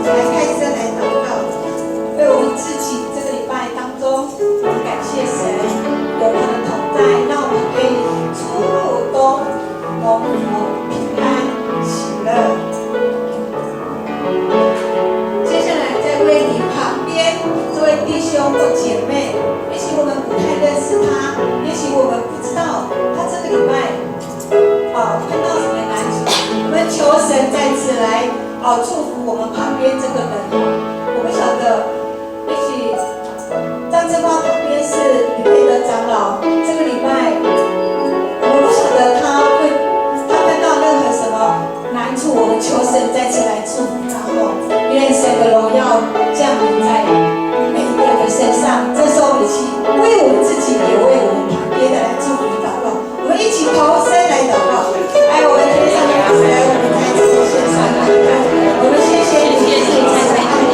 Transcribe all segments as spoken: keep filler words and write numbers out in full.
来开始来祷告，为我们自己这个礼拜当中，我们感谢神有他的同在，让我们可以出入都蒙福、平安、喜乐。接下来再为你旁边这位弟兄或姐妹，也许我们不太认识他，也许我们不知道他这个礼拜，哦，碰到什么难处，我们求神再次来，哦，祝福我们旁边这个人。我不晓得，也许张正华旁边是李佩德长老，这个礼拜我不晓得他会，他碰到任何什么难处，我们求神再次来祝福他哦。愿神的荣耀降临在每一个人的身上。这时候我们一起为我们自己，也为我们旁边的来祝福祷告。我们一起同声来祷告。哎，我们天上的父神，我们在这个线上来看，我们谢谢你，谢谢你。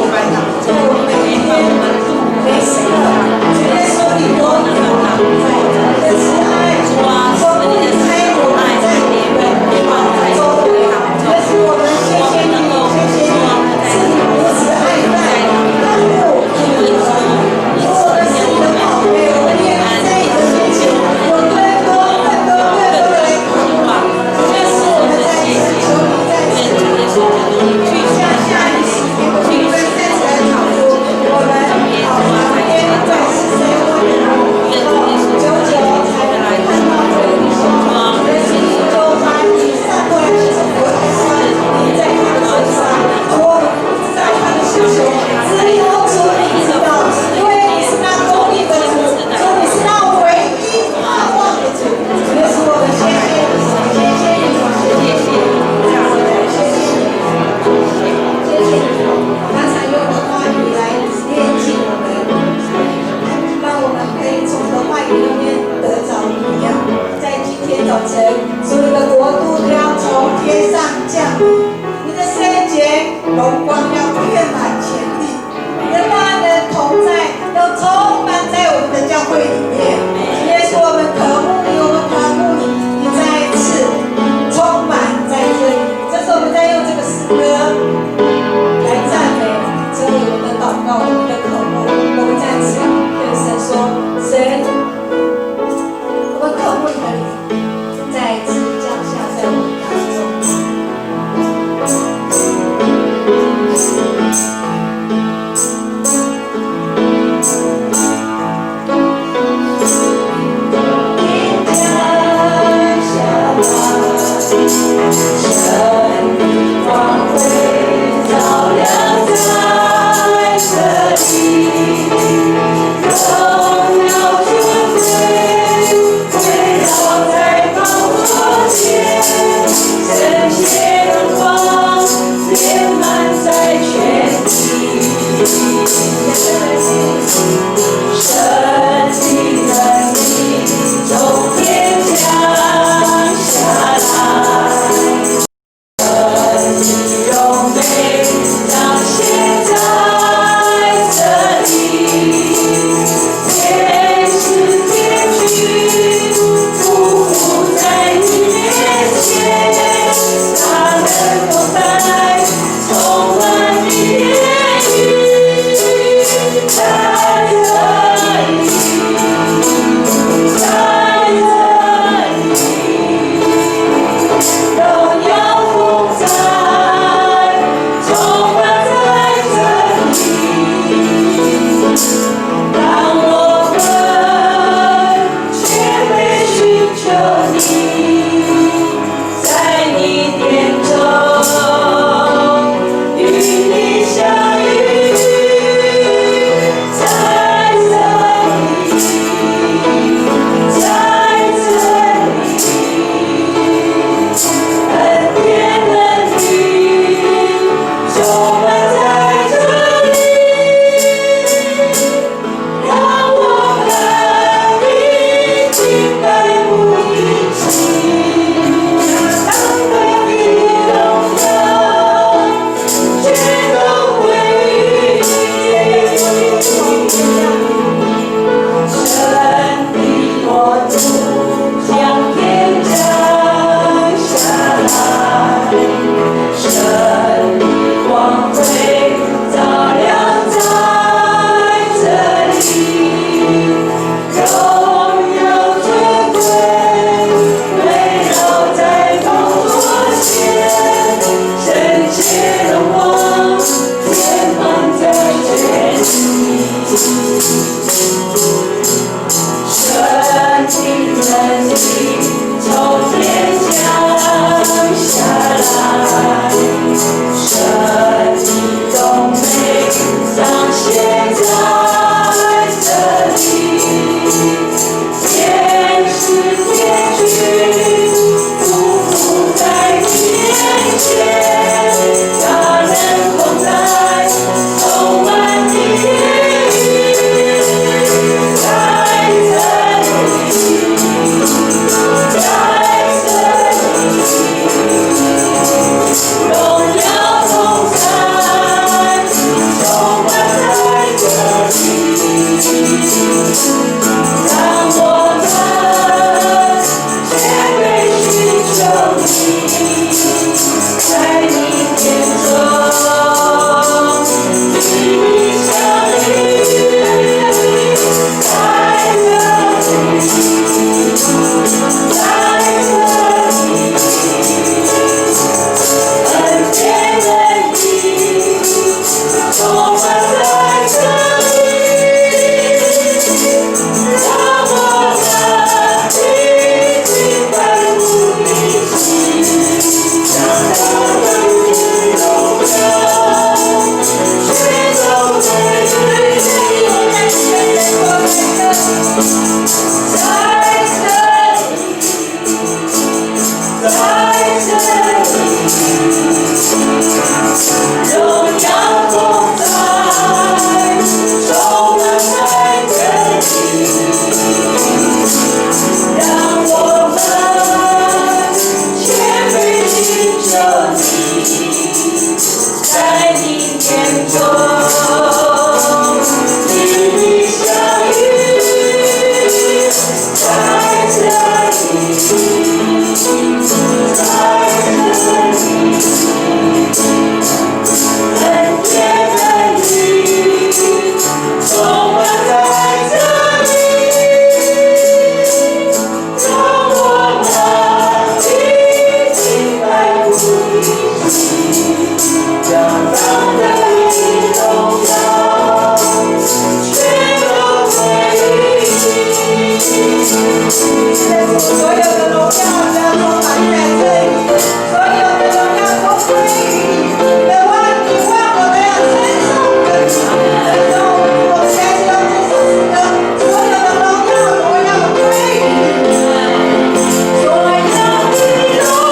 所有的荣耀都要充满在这里，所有的荣耀都归于你。你的话语让我们要称颂你，我们再次要这首诗歌，所有的荣耀都要归于你。所有的荣耀归于你。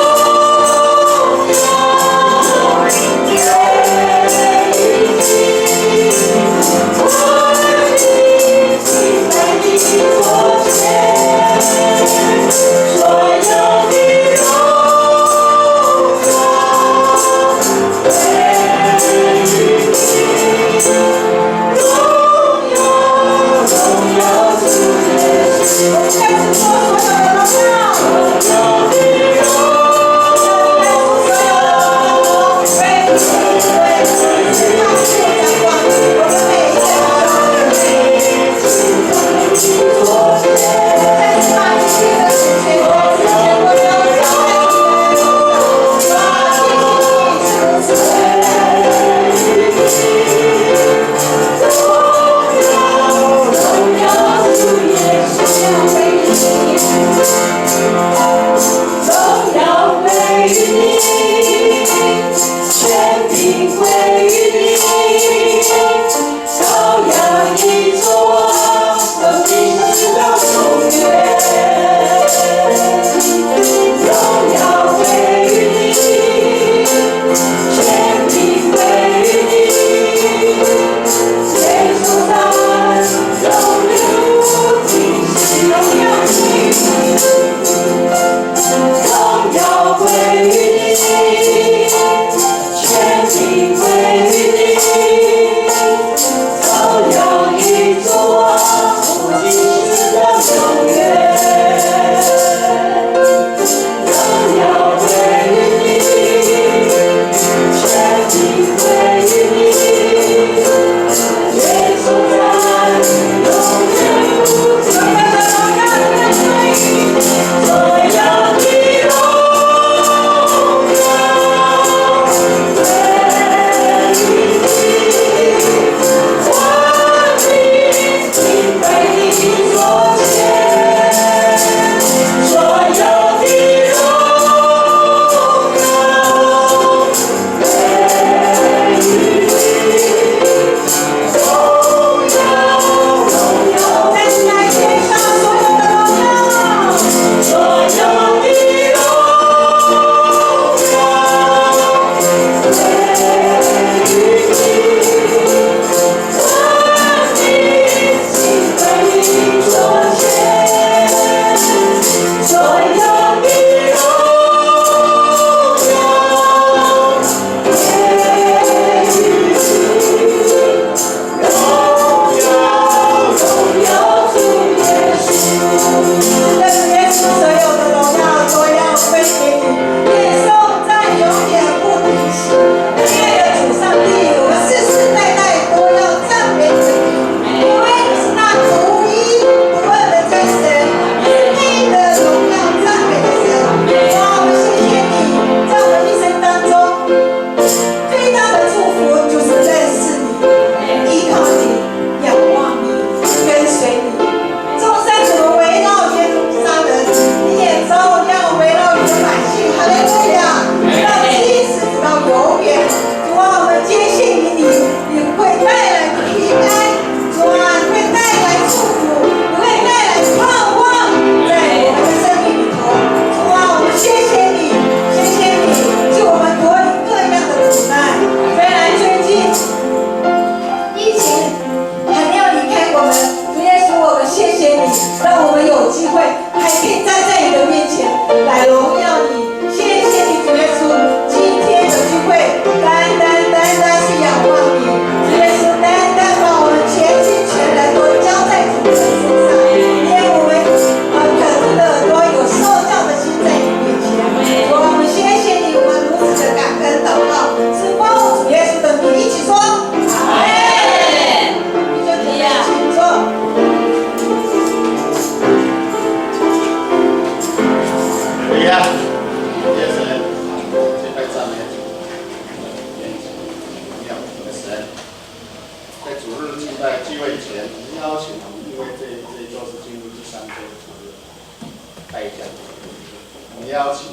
我们邀请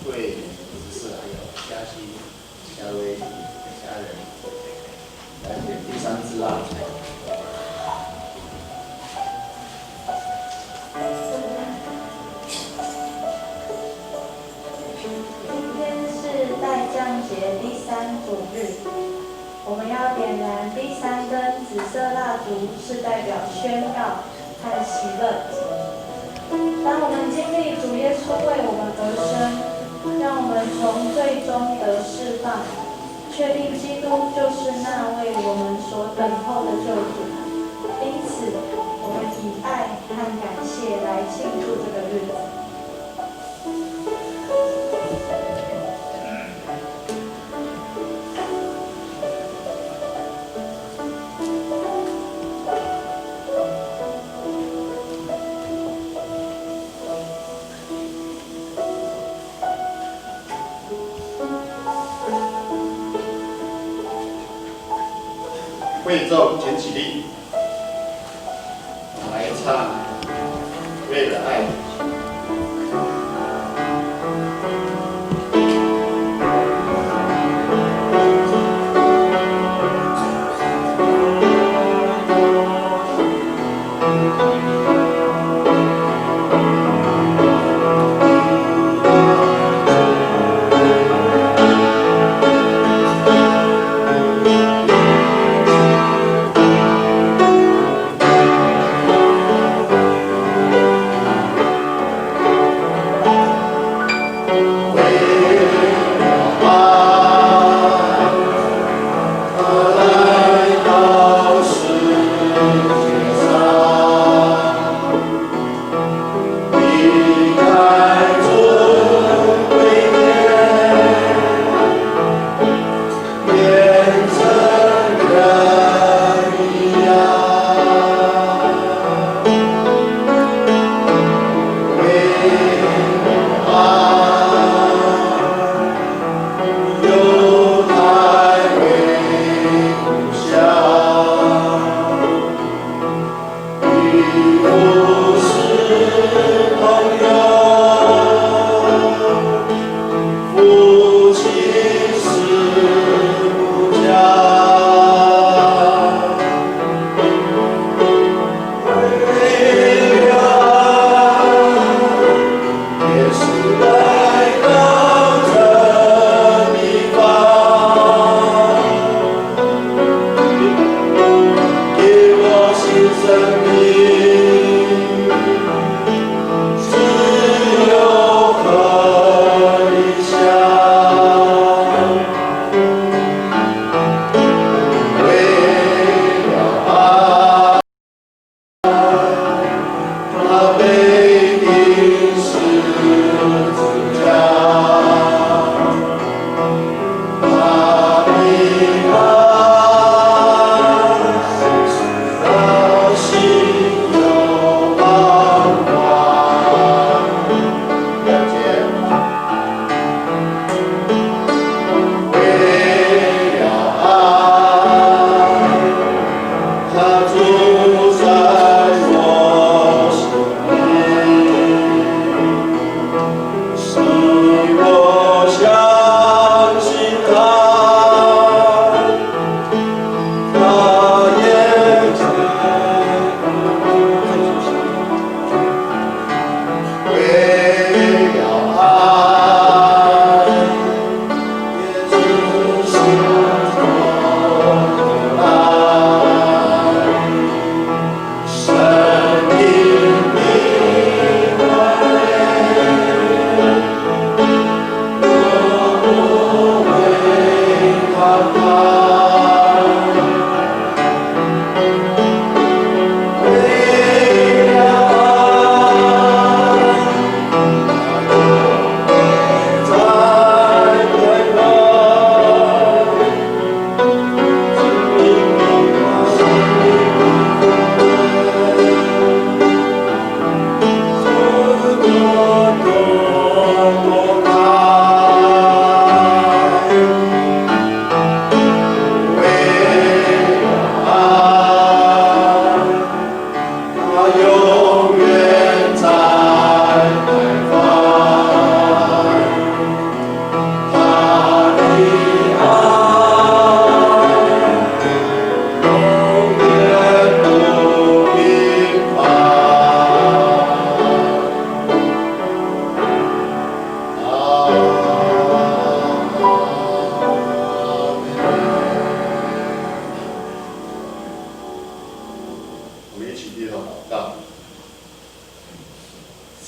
慧敏执事还有嘉欣、嘉威家人来点第三支蜡烛。今天是待降节第三主日，我们要点燃第三根紫色蜡烛，是代表宣告和喜乐。当我们经历主耶稣为我们而生，让我们从罪中得释放，确定基督就是那为我们所等候的救主。因此，我们以爱和感谢来庆祝这个日子。会众请起立，我们来唱《为了爱》。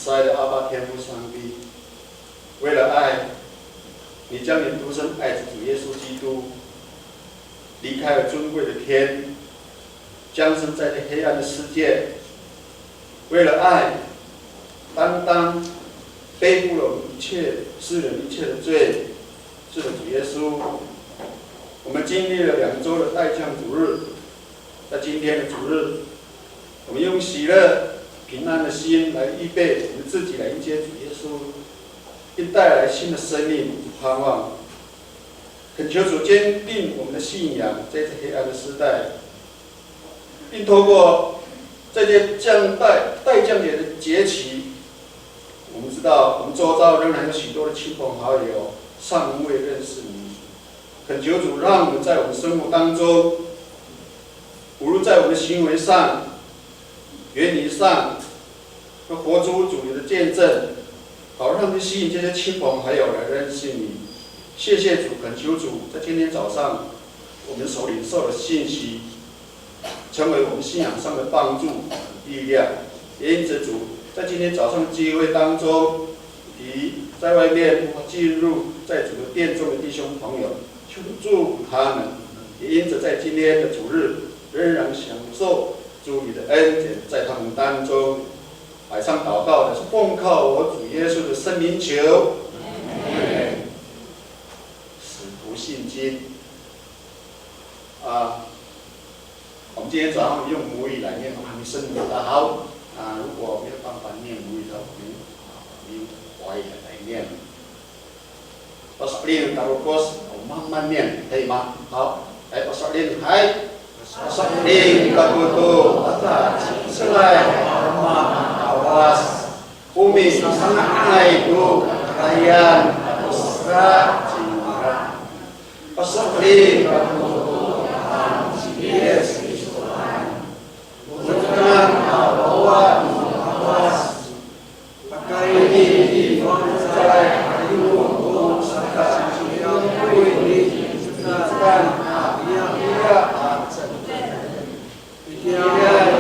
慈爱的阿爸天父上帝，为了爱，你将你独生爱子主耶稣基督离开了尊贵的天，降生在这黑暗的世界。为了爱，担当背负了我们一切世人一切的罪。是的，主耶稣，我们经历了两周的待降主日，在今天的主日，我们用喜乐、平安的心来预备我们自己来迎接主耶稣，并带来新的生命与盼望。恳求主坚定我们的信仰，在这黑暗的时代，并透过这些降待待降节的节期，我们知道我们周遭仍然有许多的亲朋好友尚未认识你。恳求主，让我们在我们生活当中，无论在我们的行为上、言语上，都活出主你的见证，好让吸引这些亲朋好友来认识你。谢谢主，恳求主在今天早上我们所领受的信息，成为我们信仰上的帮助、力量。也因此，主在今天早上的聚会当中，以及在外面进入在主的殿中的弟兄朋友，求主祝福他们。也因此，在今天的主日，仍然享受主你的恩典在他们当中。摆上祷告的是奉靠我主耶稣的圣名求。使徒信经啊，我们今天早上用母语来念，我们声音比较好啊。如果没有办法念母语的，我们啊，我们用华语来念。Paso'elin kako to, 我慢慢念，可以吗？好，来，paso'elin, hay. Paso'elin kako to, aka ci'icel a Ama a Kawas. O misanga'ay to kakarayan ato sera cingra. Paso'elin kako to, Tapang ci Yis Kristoan, o Tonang a wawa no Kawas. Pakayni i fangcalay a 'Adingo to sakaciliyongkoy ni Ci'icel a miyahiya a cecay. Itiya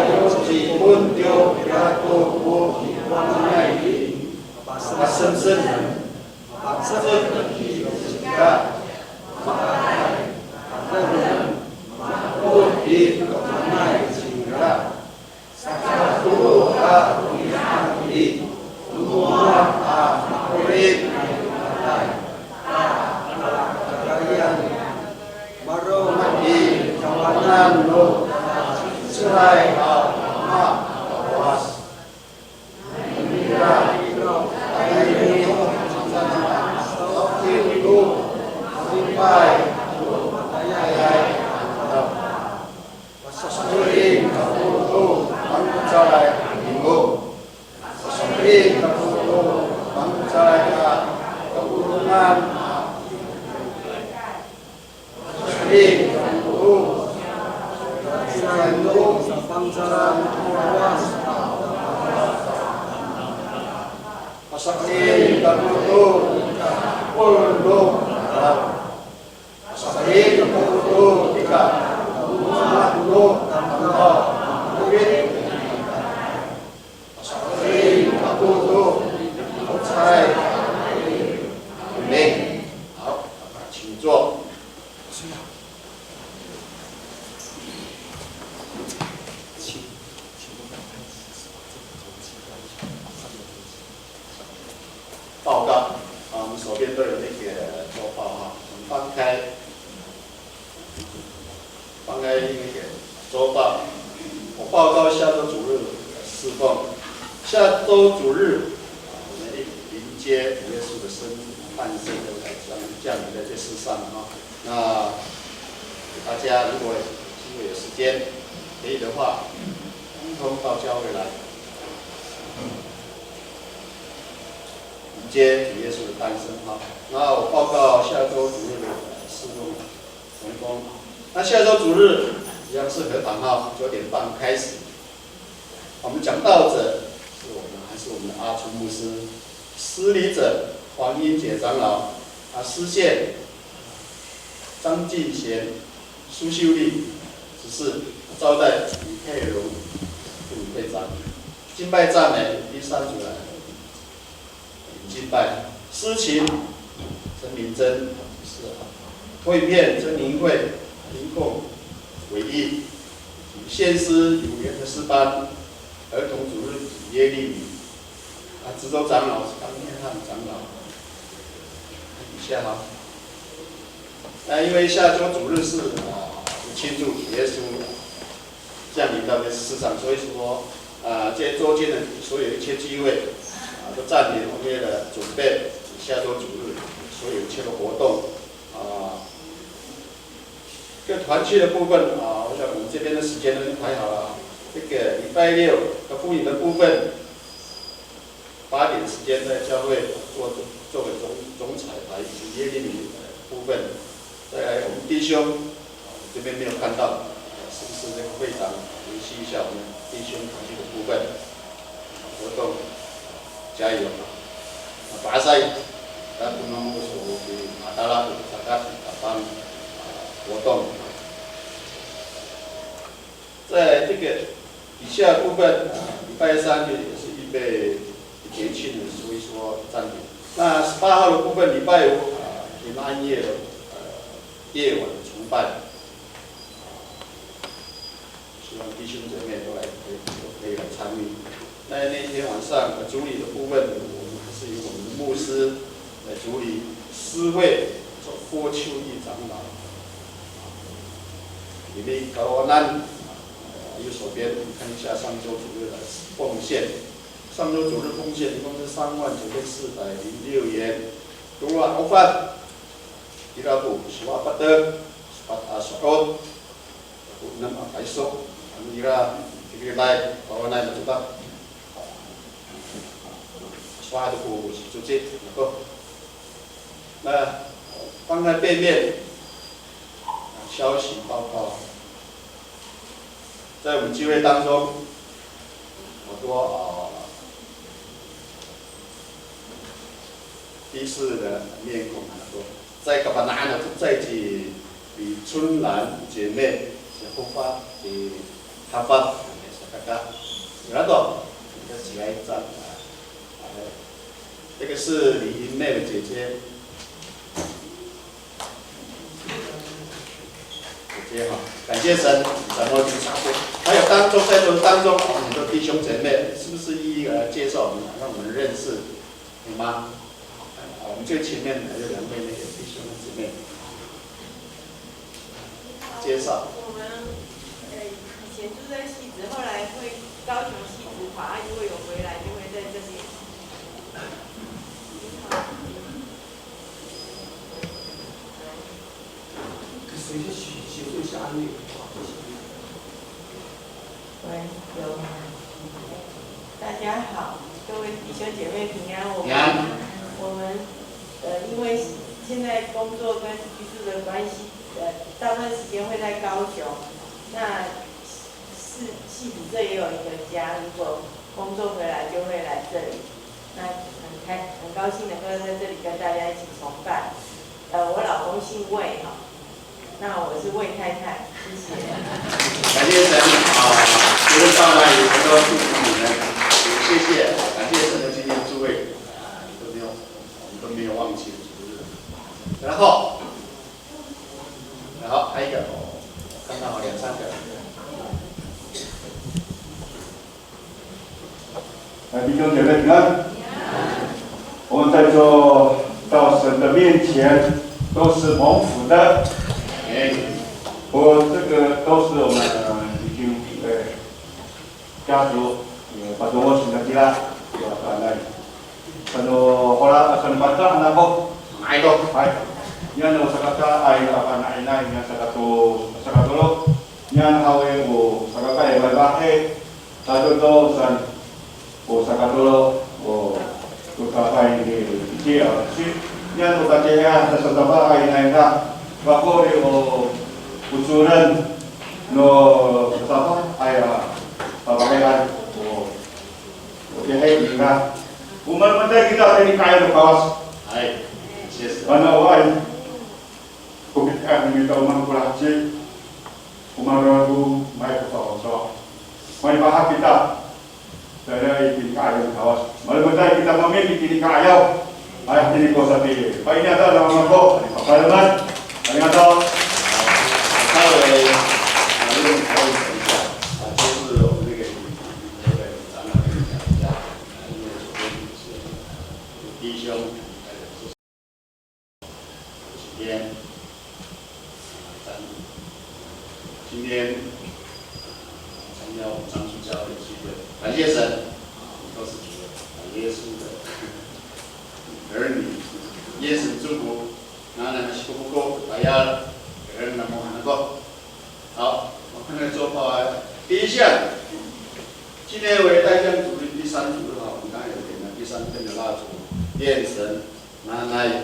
ho ci Pontiyo Pilato ko pikowanay i, pasemsem, pacek i cika, ma'aray, patereng, ma'akot i to'emanay cingra. Saka tolo a romi'ad i, o mowah a ma'orip nai patay, ta kalakalayan, maro' i tawanan no ci'icelay a Ama a Kawas. Nanira ira, tayni ho, saan a sa'osi to, malipay to matayalay a tamdaw. Paso'elin kako to fangcalay a 'Adingo. Paso'elin kako to fangcalay a kapolongan. Paso'elin kako to fangcalay a fangcalay a Kawas. Paso'elin kako to kapolong no tamdaw. Paso'elin kako to nika, o mowah no tamdaw a ma'orip. Paso'elin kako to, o cecay. Amin. 好，请坐。报告啊，我们手边都有那个周报哈，我们翻开，翻开那个周报。我报告下周主日的侍奉。下周主日，我们迎接主耶稣的生日、诞生的来降降临在这世上哈。那大家如果今后有时间，可以的话，通通到教会来。迎接主耶稣的诞生哈。那我报告下周主日的侍奉同工。那下周主日一样是和谈哈，九点半开始。我们讲道者是我们还是我们的阿春牧师，司礼者黄英杰长老，啊，司献张敬贤、苏秀丽执事，招待李佩荣副会长。 敬拜赞美第三组的敬拜。司琴陈明珍，是啊。汇片曾明慧，音控唯一。献诗由联合诗班，儿童主日以耶利米。啊，值周长老是张念汉长老。以下哈。那因为下周主日是啊，是庆祝耶稣降临到这世上，所以说啊，这周间的所有一切聚会啊，都暂停，为了准备下周主日所有一切的活动啊。各团契的部分啊，我想我们这边的时间都已经排好了啊。这个礼拜六的妇女的部分，八点时间在教会做做个中中彩排，以及耶利米的部分。再来，我们弟兄啊，这边没有看到，是不是那个会长联系一下我们弟兄团契的部分活动？加油！啊，Pasay, 咱不能说给马达拉的大家打帮啊活动。在这个以下部分啊，礼拜三也是预备节庆的，所以说暂停。那十八号的部分，礼拜五啊，平安夜的呃夜晚的崇拜。希望弟兄姐妹都来可以都可以来参与。那那天晚上呃主礼的部分，我们还是由我们的牧师来主礼，司会郭秋义长老。Ini kawanan，呃右手边，我们看一下上周主日的奉献。上周主日奉献一共是三万九千四百零六元。Tolo a ofad, ira ko siwa patek, sipat a so'ot, ko enem a payso, ano ira, tikilay, pawanay matoka. Sowal ko sicoci, ako. 那，当然背面消息报告，在我们聚会当中，好多啊，第一次的面孔很多。在 Kapana'an 的在地 Pi 春兰姐妹，是后发的 Hafat 是 Kaka，然后 这是来赞啊，这个是李英妹的姐姐，姐姐哈，感谢神，咱们去查过，还有当中在座当中很多弟兄姐妹，是不是一一来介绍我们，让我们认识？ 有吗？啊，我们最前面还有两位那个弟兄姊妹介绍。我们呃以前住在汐止，后来会高雄汐止跑，啊，如果有回来就会在这边。你好。 可以随时写写作一下安慰，好，谢谢。喂，有吗？大家好，各位弟兄姐妹平安。我们平安。我们呃，因为现在工作跟居住的关系，呃，大部分时间会在高雄。那是汐止这也有一个家，如果工作回来就会来这里。那很开很高兴能够在这里跟大家一起崇拜。呃，我老公姓魏哈，那我是魏太太，谢谢。感谢神啊，觉得爸爸也能够祝福你们，也谢谢，感谢神的今天诸位啊，都没有，我们都没有忘记，是不是？然后，然后还有一个，哦，我看到两三个。 来，弟兄姐妹平安。我们在座到神的面前都是蒙福的。哎，不过这个都是我们已经呃家族呃把中国请的地啦，有来。Ano hora, ano pata, ano ako. Ay, to. Ay. Yan o sakakaay a panainay, yan sakato, sakatolo. Yan haw i o sakakaay a baybay. Sato to san o sakatolo o tokafay ni Iti a si. Yan o tatihi a sasafaay nai ka. Pakori o kocoren no sasafaay a papakian o Oke, hay, ira. O malemeday kita tayni i ka'ayaw no Kawas. Hay. Yes. Ano, ay. Ko piti'er no mita o maan ko laheci. O maan ko maay ko faloco'. Maay pahak kita. Tayra i tini ka'ayaw Kawas. Malemeday kita maemin i tini ka'ayaw. Ay, tini ko sapi. Pa'ini ata, mako. Papalemed. Arigato. Halo, 今天，呃，参加我们樟树教会的聚会，感谢神，啊，我们都是主的，啊，耶稣的儿女，愿神祝福。那，那，那，好，我看那个周报啊，第一项，今天为代向主日第三组的话，我们刚才有点了，第三根的蜡烛，愿神 那，那，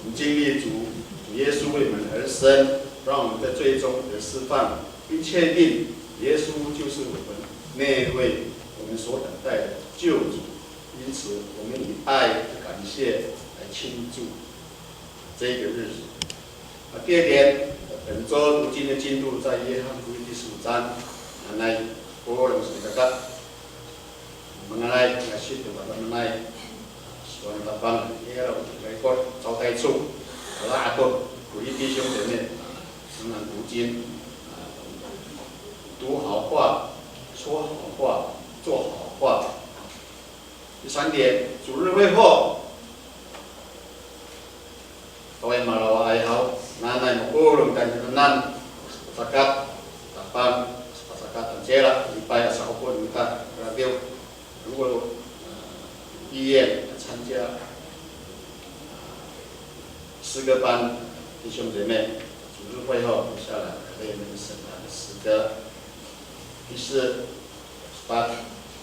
我们经历主，主耶稣为我们而生，让我们在罪中得释放，并确定耶稣就是我们那一位，我们所等待的救主。因此，我们以爱和感谢来庆祝这个日子。啊，第二点，本周读经的进度在约翰福音第十五章。那，那，我们是这个 Mangalay, ngasi to katamaanay, sowal no Tapang, ira ko kaikor, 招待处, ala ato, 鼓励弟兄姐妹，常常读经，读好话，说好话，做好话。第三点，主日会后， Kaway malawaay haw, nanay mapolong tayni kinanan, sapasakat, Tapang, sapasakat, anocila, lipay a sakopon kita, radiw, 如果，呃，有意愿参加，呃，诗歌班，弟兄姐妹，主日会后留下来，可以那个圣诞的诗歌。第四， 八，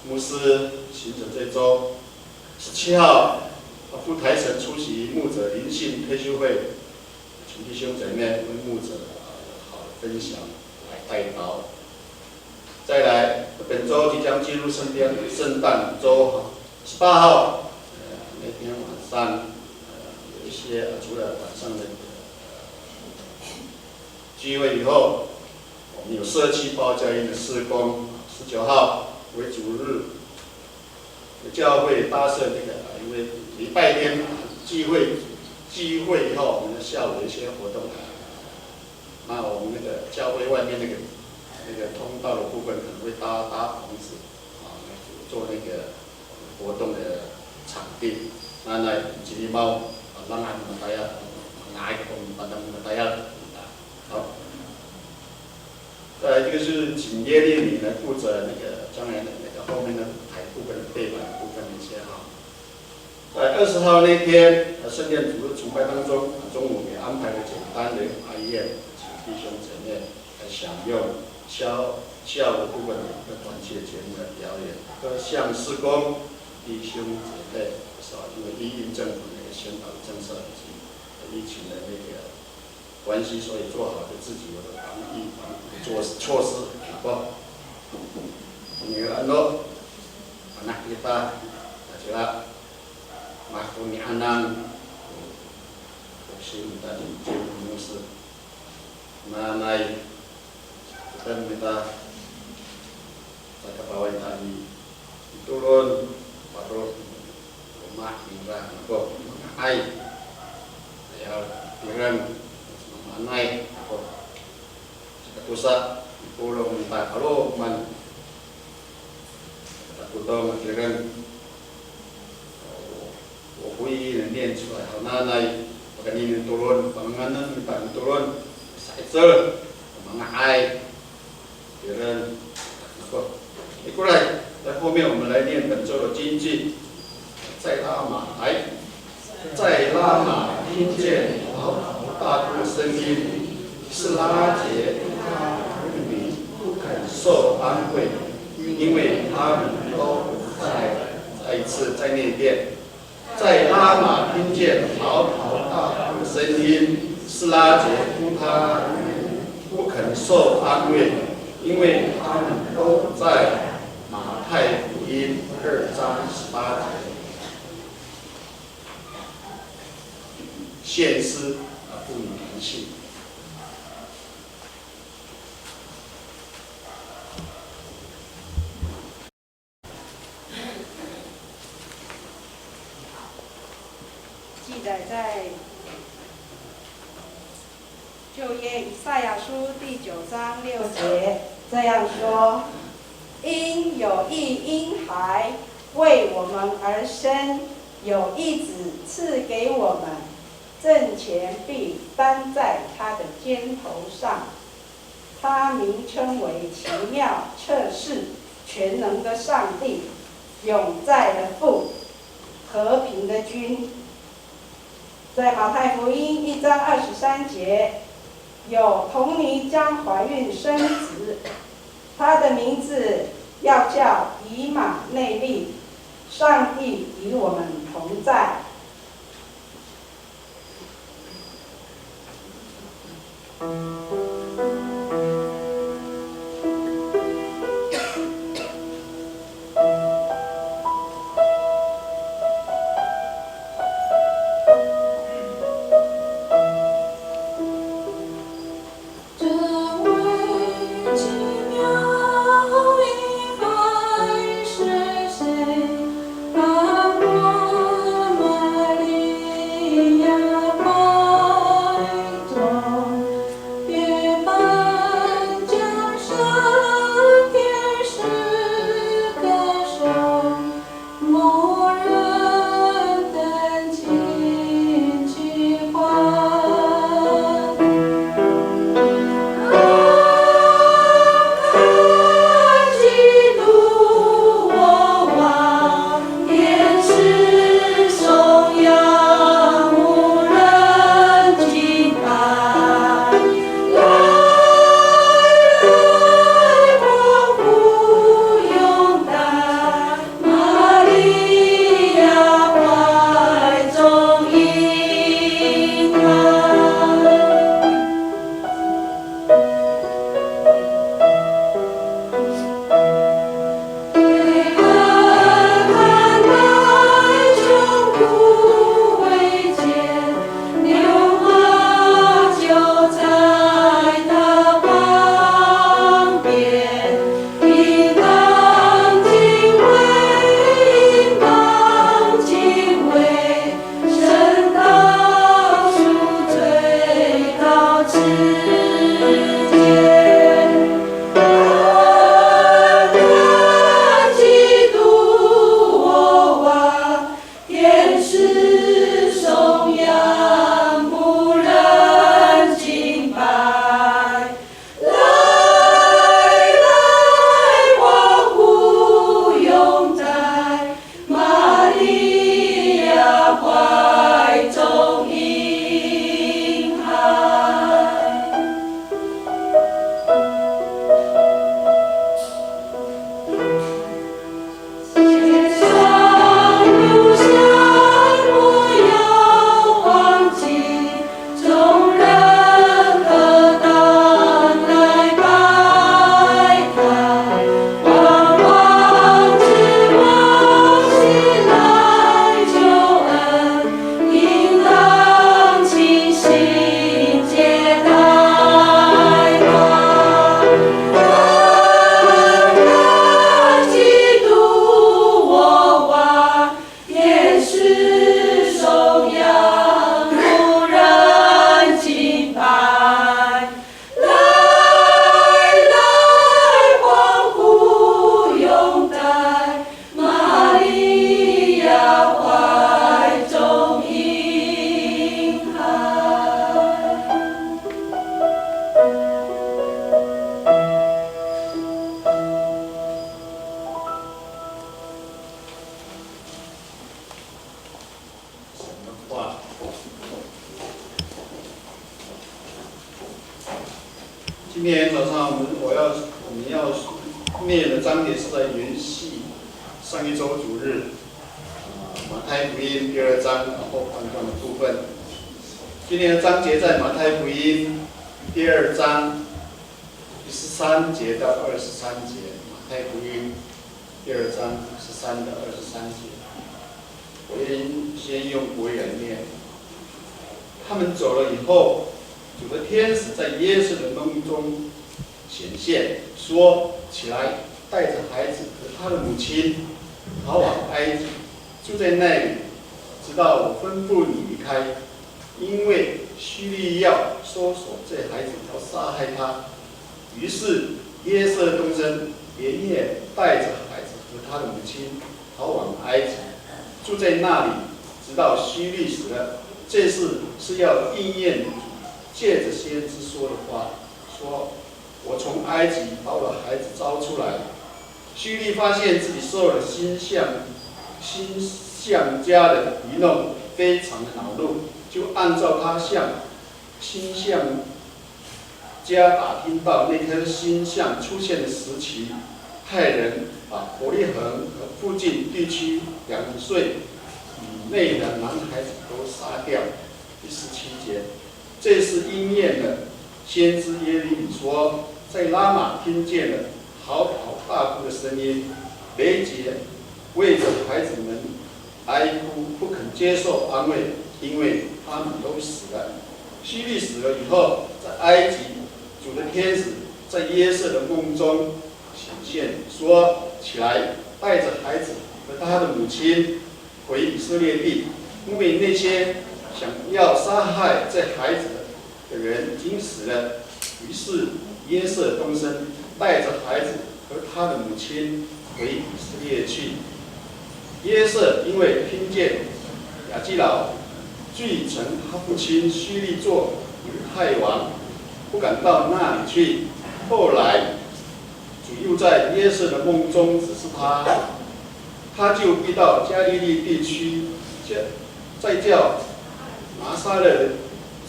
牧师行程这周，十七号，啊，赴台城出席牧者灵性退修会，请弟兄姐妹为牧者，啊，有好的分享来代祷。再来，本周即将进入圣诞，圣诞周，十八号，呃，那天晚上，呃，有一些，呃，除了晚上的，呃，聚会以后， 我们有社区报佳音的事工，十九号为主日，教会搭设这个，因为礼拜天聚会，聚会以后，我们下午有一些活动。那我们那个教会外面那个，那个通道的部分可能会搭，搭棚子，啊，做那个 活动的场地。那，那，好。再来这个是请耶利米来负责那个将来的那个后面的舞台部分的背板部分的一些哈。在二十号那天，呃，圣殿主日崇拜当中，啊，中午也安排了简单的爱宴，请弟兄姐妹 来享用下，下午部分的团契节目的表演。各项事工，弟兄姐妹，是吧？因为因应政府那个宣导政策以及疫情的那个关系，所以做好对自己有个防疫防疫的措施，好不好？Inian no, anak kita, sila, mako ni anan, ko si mita di, di, di, Nanay, kita mita, sakapaway tani, mitolon, patorod, loma' ningra, nako, manga'ay, aya, tireng, manay, nako, sakatosa, mipolong mita, kaloman, Takotong a tireng. O, o, 我会念出来, haw nanay, pakayni mitolon, panganganen mita mitolon, sa'icel, manga'ay, tireng. 好，过来，在后面我们来念本周的金句。再拉马来，在拉马听见嚎啕大哭的声音，是拉结和她的儿女不肯受安慰，因为他们都不在。再一次在那边，在拉马听见嚎啕大哭的声音，是拉结和她的儿女不肯受安慰，因为他们都不在。马太福音二章十八节。 献诗，啊，赋予灵性。在旧约以赛亚书第九章六节这样说：因有一婴孩为我们而生，有一子赐给我们，政权必担在他的肩头上。他名称为奇妙、策士、全能的上帝，永在的父，和平的君。在马太福音一章二十三节，有童女将怀孕生子，他的名字要叫以马内利，上帝与我们同在。今天早上我们，我要，我们要念的章节是在延续上一周主日，啊，马太福音第二章，然后刚刚的部分。今天的章节在马太福音第二章第十三节到二十三节，马太福音第二章十三到二十三节。我愿先用国语来念。他们走了以后，主的天使在耶稣的梦中显现，说：“起来，带着孩子和他的母亲，逃往埃及，住在那里，直到我吩咐你离开，因为希律要搜索这孩子，要杀害他。于是约瑟东升，连夜带着孩子和他的母亲逃往埃及，住在那里，直到希律死了。这事是要应验借着先知说的话，说：“我从埃及把我的孩子招出来。”希律发现自己受了星象星象家的愚弄，非常的恼怒，就按照他向星象家打听到那颗星象出现的时期，派人把伯利恒和附近地区两岁以内的男孩子都杀掉。第十七节，这是应验了先知耶利米说，在拉玛听见了嚎啕大哭的声音。雷杰为着孩子们哀哭，不肯接受安慰，因为他们都死了。希律死了以后，在埃及，主的天使在约瑟的梦中显现，说：“起来，带着孩子和他的母亲回以色列地，因为那些想要杀害这孩子的人已经死了。”于是约瑟动身，带着孩子和他的母亲回以色列去。约瑟因为听见雅基老继承他父亲希律做犹太王，不敢到那里去。后来主又在约瑟的梦中指示他，他就必到加利利地区，叫再叫拿撒勒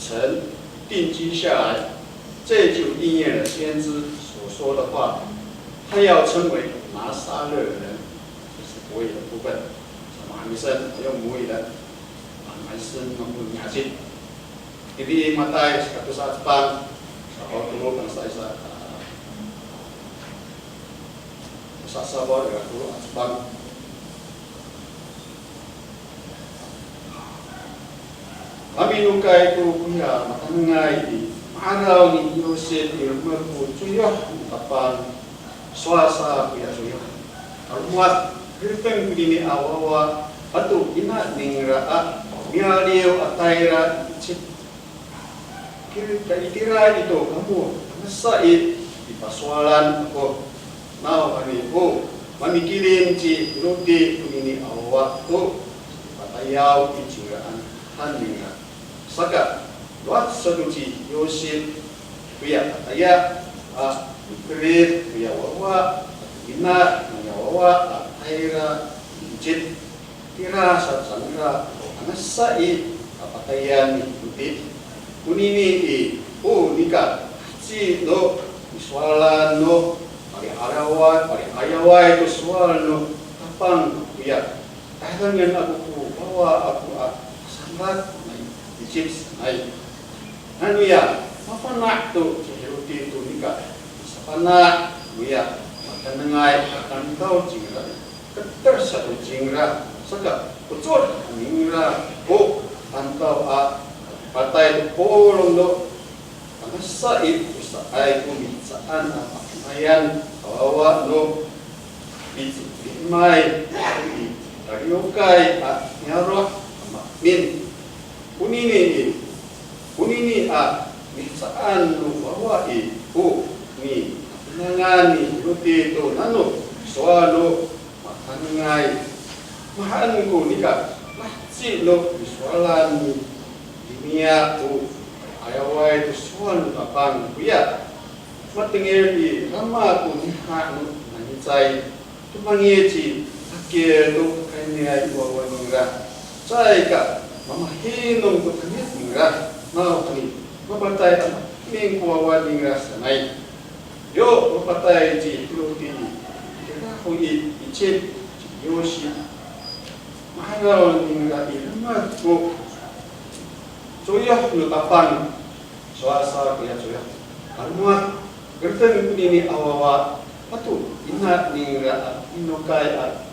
城定居下来。这就应验了先知所说的话，他要称为拿撒勒人。这是国语的部分。Sa ma'amisan, ayo moilan. Ma'amisan, mapun ngacit. Ini Matay, sakatosa a cepang, sa'oto tangsa isa, a, sasawad, ira tolo a cepang. Maminokay to koya matanengay i, ma'araw ni Yosip i, remek ko coyoh no Tapang, sowal sa koya coyoh. Kalomowad, kereteng konini a wawa ato ina ningra a mi'aliw a tayra i Icip. Kir-, ka itira ito kamo, tangasa i, pipasowalan ako. Nawhani o, mamikilim ci Hiroti konini a wawa to pipatayaw i cingraan han ningra. Saka, lowad sato ci Yosip koya patayal a mikerid koya wawa, ina noya wawa a tayra i Icip. Tira sa cangra, tangasa i, kapatayan ni Hiroti. Konini i, o nika, ci no, nisowalan no, pali'ayaway, pali'ayaway to sowal no Tapang koya. Tadangen ako ko wawa ako a sangat nai, Icip sanay. Nanoya, mafana' to ci Hiroti to nika, safana' koya, makanengay, makantaw cingra. Keter sato cingra, saka pecod ningra ko tantaw a patay to polong no, tangasa i, tosaay ko mihecaan a pakaynian a wawa no, pici-, picimay i, taliwkay a niyaro' a maemin. Konini i, konini a mihecaan no wawa i, o nipinangan ni Hiroti to nano sowal no makanengay. Mahaen ko nika, laheci no nisowalan ni Yirimiya to pali'ayaway to sowal no Tapang koya. Matengil i, rama ko ngiha' no nangicay. Tomangic i takil to kayniay i wawa ningra. Caay ka mamahinom ko tangic ningra. Nawhani mapatay a maemin ko wawa ningra sanay. Yo mapatay ci Hiroti i, itira ho i Icip ci Yosip. Ma'araw ningra i, remek ko coyoh no Tapang. Sowal sa koya coyoh. Kalomowad, kereteng konini a wawa ato ina ningra a minokay a,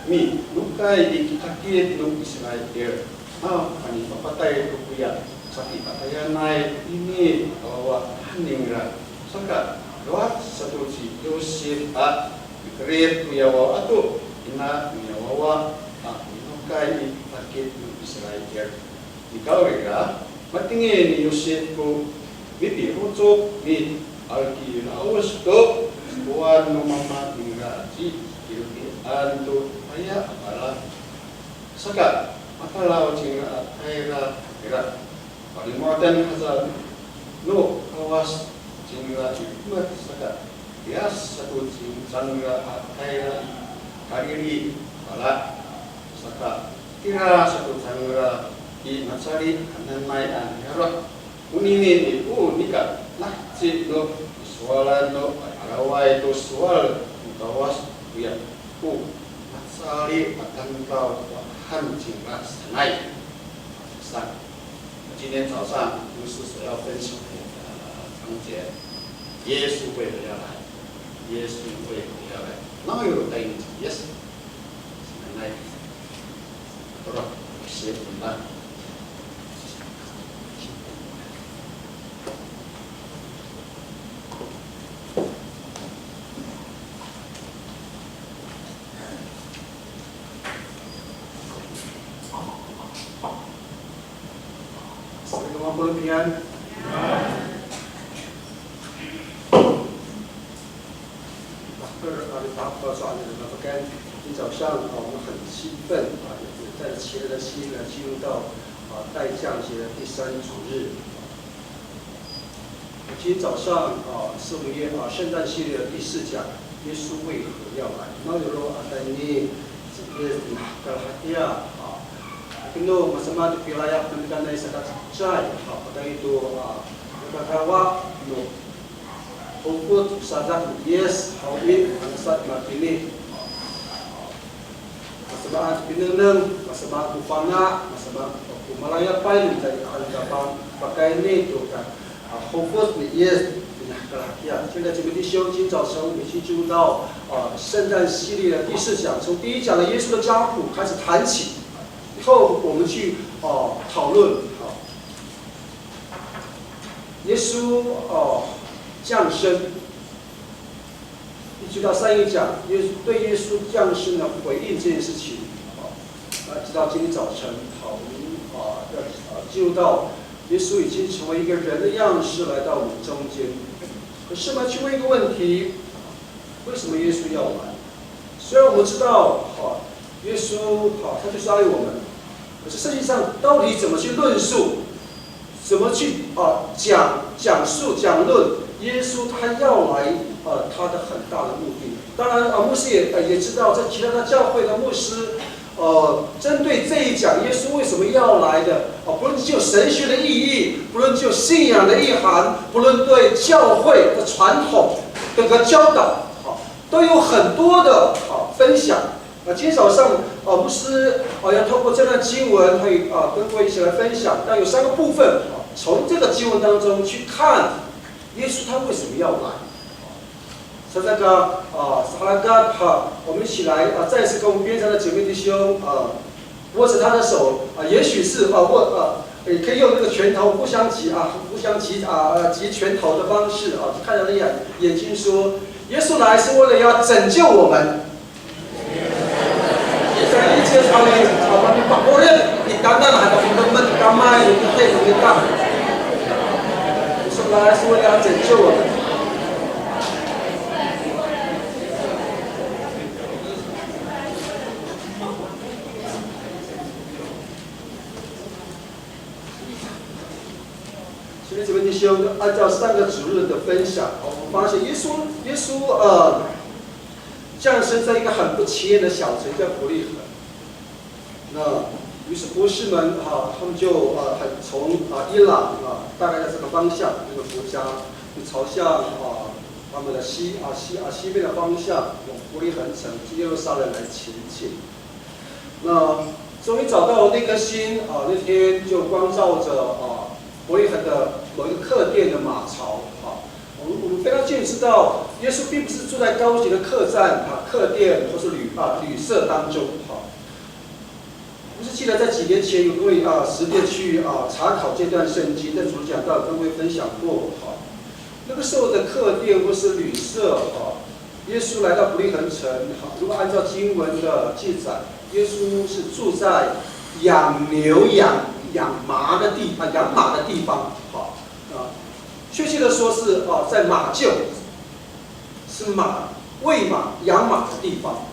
minokay i kitakit no Israil. Nawhani mapatay to koya sakipatayanay ini a wawa han ningra. Saka, lowad sato ci Yosip a mikerid koya wawa ato ina noya wawa a minokay i pakit no Israil. Nikawrira, matengil ni Yosip ko mipirocok mi'akila'os to kowan no mama ningra ci Kirotian to aya a pala. Saka, matalaw cingra a tayra nira. Palimo'otan haca no Kawas cingra i romet saka, liyas sato cin-, cangra a tayra i Kalili pala. Saka, tira sato cangra i Nacali hananay a niyaro'. Onini i, o nika laheci no sowalan no araway to sowal no Kawas, oya, o Nacali a tamdaw ko han cingra sanay. 上。那今天早上牧师所要分享的，呃，章节，耶稣为何要来？耶稣为何要来？哪有答应耶稣？来，多少？十分吧。 Salikaka mapolong, 平安。Doctor, 啊，你打，打算，那个，今天早上，啊，我们很兴奋，啊，也带着期待的心来进入到，啊，待降节的第三主日。 今天早上，啊，是我们耶，啊，圣诞系列的第四讲，耶稣为何要来？Nawiro a tayni ci Yis i mahekal hatiya, a, kino masamaan to pilayap no mita i saka cecay, a, pakayni to, a, kakawa no hokot sadak ni Yis, haw i, a, sa matini. Masamaan to pinengneng, masamaan ko fana', masamaan ko malayapay no mita i tapang, pakayni to ka, a, hokot ni Yis, pinahekal hakiya. 现在姐妹弟兄，今早晨我们已经进入到，呃，圣诞系列的第四讲，从第一讲的耶稣的家谱开始谈起，以后我们去，呃，讨论，啊，耶稣，呃，降生。 一直到上一讲，耶稣，对耶稣降生的回应这件事情，啊，那直到今天早晨，好，我们，啊，要，啊，进入到耶稣已经成为一个人的样式来到我们中间。可是呢，去问一个问题，为什么耶稣要来？虽然我们知道，啊，耶稣，啊，他就是爱我们，可是圣经上到底怎么去论述 怎么去，啊，讲，讲述，讲论耶稣他要来，呃，他的很大的目的。当然，啊，牧师也，呃，也知道，在其他的教会的牧师，呃，针对这一讲耶稣为什么要来的，啊，不论就神学的意义，不论就信仰的意涵，不论对教会的传统，整个教导，啊，都有很多的，啊，分享。 那今天早上，呃，牧师，呃，要透过这段经文，还有，呃，跟各位一起来分享。那有三个部分，呃，从这个经文当中去看耶稣他为什么要来。Saka, 呃，saka, 好，我们一起来，呃，再次跟我们边上的姐妹弟兄，呃，握着他的手，啊，也许是，啊，握，啊，也可以用那个拳头互相击，啊，互相击，啊，呃，击拳头的方式，啊，看着他的眼，眼睛说，耶稣来是为了要拯救我们。 Sa i, ci Yis, a, pakolen, i tanan, a, pakolen, kamay, i, i, i, i, 耶稣来是为了要拯救我们。 所以这边弟兄，按照上个主日的分享，我们发现耶稣，耶稣，呃，降生在一个很不起眼的小城，叫伯利恒。那于是博士们，哈，他们就，呃，很从，啊，伊朗，啊，大概在这个方向，这个国家，就朝向，啊，他们的西，啊，西，啊，西边的方向，往伯利恒城，去耶路撒冷来前进。 那终于找到那颗星，啊，那天就光照着，啊，伯利恒的某一个客店的马槽，啊。我们，我们非常清楚知道，耶稣并不是住在高级的客栈，啊，客店或是旅，啊，旅社当中，啊。不是记得在几年前有跟我，啊，实地去，啊，查考这段圣经，在主讲道跟各位分享过，啊。那个时候的客店或是旅社，啊，耶稣来到伯利恒城，好，如果按照经文的记载，耶稣是住在养牛养养马的地啊，养马的地方，好啊，确切的说是啊，在马厩，是马喂马养马的地方。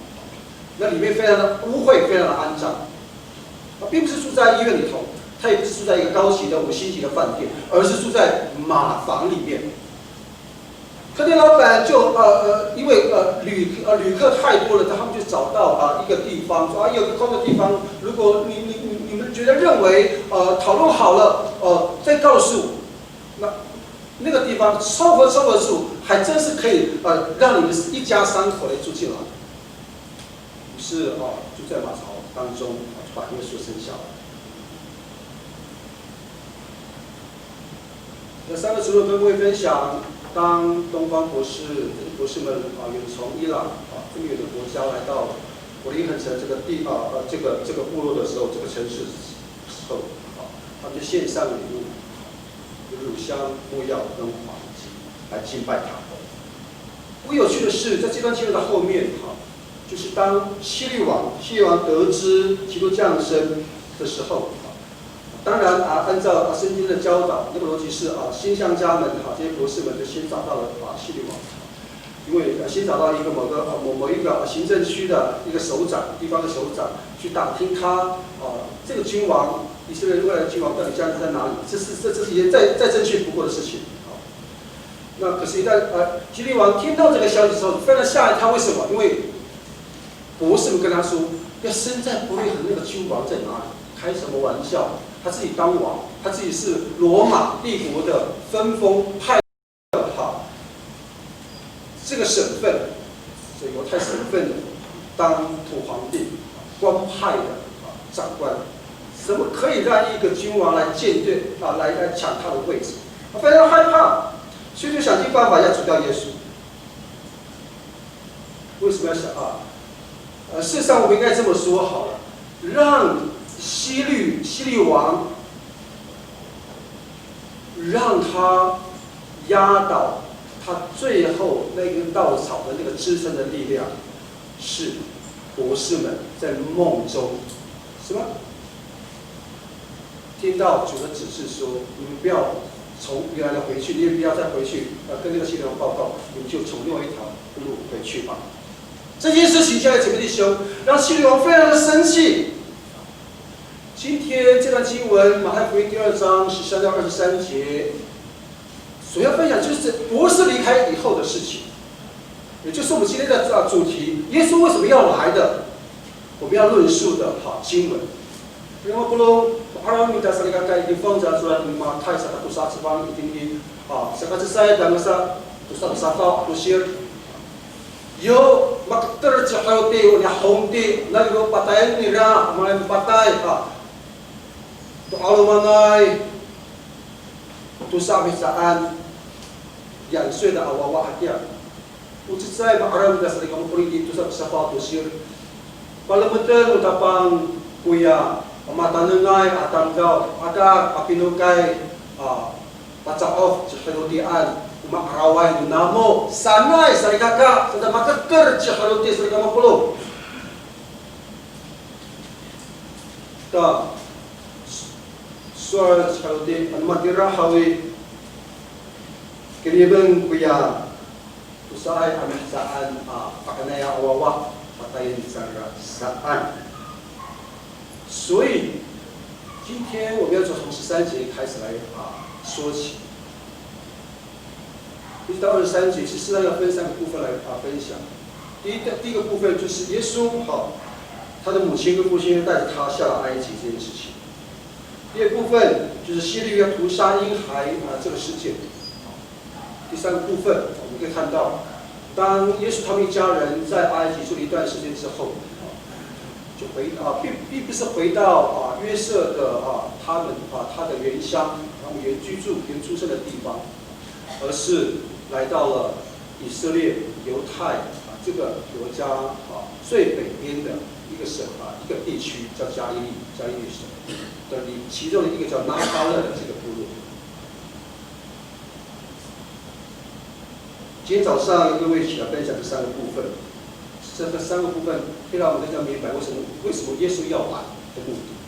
那里面非常的污秽，非常的肮脏。啊，并不是住在医院里头，他也不是住在一个高级的五星级的饭店，而是住在马房里面。客店老板就呃呃，因为呃旅呃旅客太多了，他们就找到啊一个地方，说啊有个空的地方，如果你你你你们觉得认为呃讨论好了，呃再告诉我。那那个地方凑合凑合住，还真是可以呃让你们一家三口来住进来。于是啊就在马槽当中啊就把耶稣生下来。那三个词论跟各位分享，当东方博士、博士们啊，远从伊朗啊这么远的国家来到伯利恒城这个地啊呃这个这个部落的时候，这个城市的时候啊，他们就献上礼物，有乳香、没药跟黄金来敬拜他。不过有趣的是，在这段经文的后面哈，就是当希律王希律王得知基督降生的时候，当然啊，按照啊圣经的教导，那个逻辑是啊，星象家们哈，这些博士们就先找到了啊希律王，因为啊先找到一个某个啊某某一个啊行政区的一个首长，地方的首长去打听他啊这个君王，以色列未来的君王到底现在在哪里？这是这这是一件再再正确不过的事情啊。那可是，一旦呃希律王听到这个消息之后，非常吓一跳。为什么？因为博士们跟他说，要生在伯利恒那个君王在哪里？开什么玩笑？他自己当王，他自己是罗马帝国的分封派的哈，这个省份，这犹太省份的当土皇帝，官派的啊长官，怎么可以让一个君王来建队啊，来来抢他的位置？他非常害怕，所以就想尽办法要除掉耶稣。为什么要想啊？呃，事实上我们应该这么说好了，让希律希律王让他压倒他最后那根稻草的那个支撑的力量，是博士们在梦中什么？听到主的指示说，你们不要从原来的回去，你也不要再回去，呃，跟那个希律王报告，你们就从另外一条路回去吧。这件事情，亲爱的姐妹弟兄，让希律王非常的生气。今天这段经文，马太福音第二章十三到二十三节，所要分享就是博士离开以后的事情，也就是我们今天的主题，耶稣为什么要来的？我们要论述的哈经文。Limapolo, ma'araw kita salikaka i Lifong, sa surat ni Matay, saka tosa a cefang itini, a, saka cecay, dangasa tosa a safaw a tosir. Yo maketer ci Herode, o niya Herode, na yo patayen nira, malay patay, ha. To 'alomanay, tosa a mihecaan, 两岁的 a wawa hakiya. O cecay ma'araw kita salikaka i tosa a safaw a tosir. Palemeten o Tapang koya matanengay a tamdaw, aka a pinokay a paca'of ci Herodean, o ma'araway no namo sanay salikaka, saka maketer ci Herode salikaka mapolong. Ta, sowal ci Herode, ano matira haw i, kinibeng koya tosaay a mihecaan a pakanay a wawa, patayen cangra saan. 所以，今天我们要从十三节开始来啊说起，一直到二十三节，其实要分三个部分来啊分享。第一个第一个部分就是耶稣哈，他的母亲跟父亲带着他下了埃及这件事情。第二部分就是希律要屠杀婴孩啊这个事件。第三个部分，我们可以看到，当耶稣他们一家人在埃及住了一段时间之后，就回啊，并并不是回到啊约瑟的啊他们啊他的原乡，他们原居住、原出生的地方，而是来到了以色列犹太啊这个国家啊最北边的一个省啊一个地区，叫加利利加利利省的里其中的一个叫拿撒勒的这个部落。今天早上要跟各位一起来分享这三个部分，这个三个部分可以让我们更加明白为什么为什么耶稣要来的目的。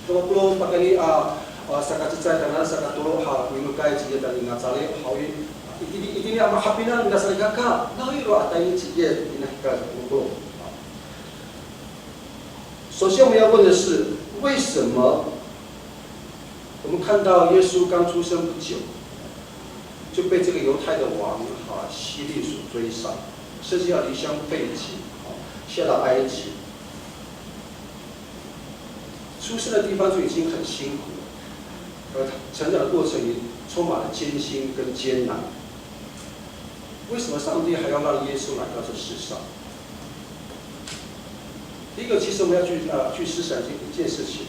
Nika mapolong pakayni a, a, sakacecay tangasa sakatolo a minokay ci Yis tayni i Nacarit haw i, itini, itini a mahapinang nira salikaka, nawiro a tayni ci Yis i, nika mapolong. 首先我们要问的是，为什么我们看到耶稣刚出生不久，就被这个犹太的王哈希律所追杀，甚至要离乡背井，哈，下到埃及。出生的地方就已经很辛苦了，而成长的过程也充满了艰辛跟艰难。为什么上帝还要让耶稣来到这世上？第一个，其实我们要去，呃，去思想一件，一件事情。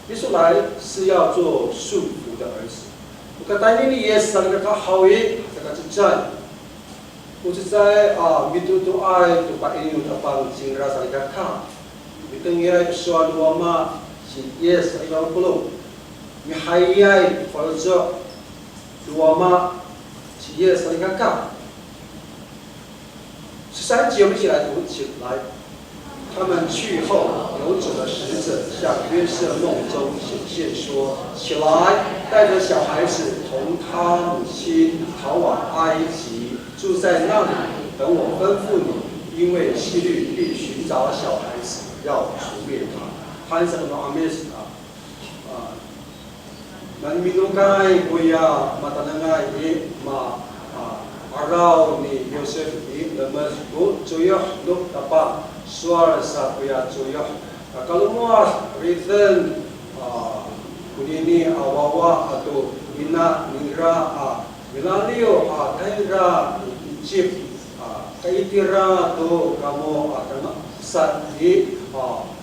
耶稣来是要做顺服的儿子。O katayni ni Yis salikaka haw i, sakacecay. O cecay a mitotoay to pa'ini no Tapang cingra salikaka. Mitengilay to sowal no Wama ci Yis salikaka polong. Mihayay to faloco' no Wama ci Yis salikaka. 十三节，我们一起来读起来。他们去后，有主的使者向约瑟梦中显现说：“起来，带着小孩子同他母亲逃往埃及，住在那里，等我吩咐你，因为希律必寻找小孩子，要除灭他。” Haen sa ko no 'Amis a, a, Nani minokay koya matanengay i, ma, a, 'araw ni Yosef i, lemed ko coyoh no Tapang, sowal sa koya coyoh, a, kalomowad, riden, a, konini a wawa ato ina ningra a milaliw a tayra i Icip, a, kaitira to kamo a tangasa i, a,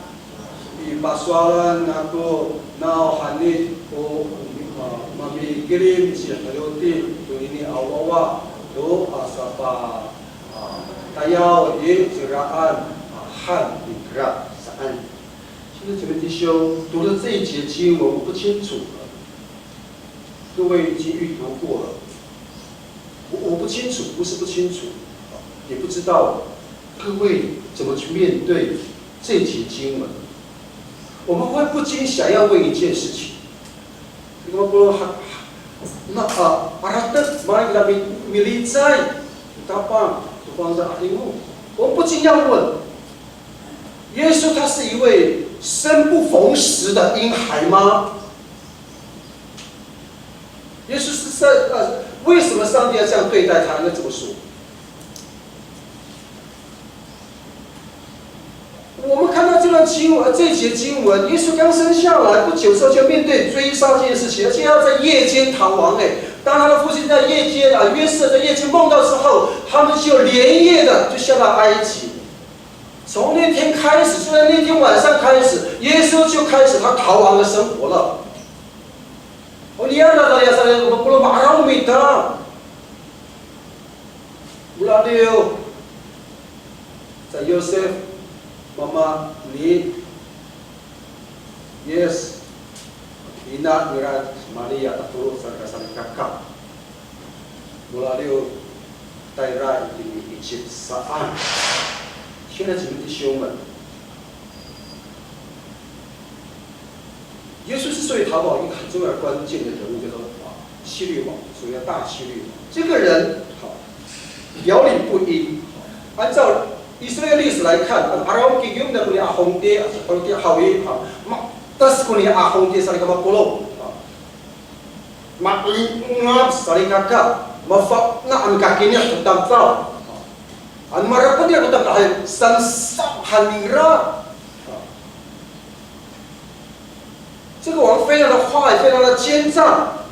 I pasowalan ako nawhani ko, a, mamikilim ci Heroti tonini a wawa to, a, sapa, a, tayaw i ciraan, a, han ningra saan. 现在姐妹弟兄，读了这一节经文，我不清楚了。各位已经预读过了，我，我不清楚，不是不清楚，也不知道各位怎么去面对这节经文。我们会不禁想要问一件事情，那，啊，aratet, mara kita mi-, milicay, Tapang, Tapang sa 'Adingo. 我们不禁要问，耶稣他是一位生不逢时的婴孩吗？耶稣是在，呃，为什么上帝要这样对待他？应该这么说。我们看到这段经文，这一节经文，耶稣刚生下来不久之后，就面对追杀这件事情，而且要在夜间逃亡。哎，当他的父亲在夜间啊，约瑟在夜间梦到之后，他们就连夜的就下到埃及。从那天开始，就在那天晚上开始，耶稣就开始他逃亡的生活了。O niyam a tayra sa ko mapolong, ma'araw mita. Milaliw sa Yosef, mama ni Yis, ina nira ci Maria tatolo sa, salikaka. Milaliw tayra itini i Icip saan. 亲爱的姐妹弟兄们，耶稣之所以逃跑，一个很重要的关键的人物叫做，啊，希律王，所谓的大希律王。这个人，好，表里不一。按照以色列历史来看，啊，araw kigiyom na koni a hongti, a, hongti hawi, a, ma-, tas koni a hongti sa nika mapolong, a, ma'ingap salikaka, mafana' a mikakinih to tamdaw. Ano marapet ira ko tamdaw hay, samsam han ningra. 这个王非常的坏，非常的奸诈。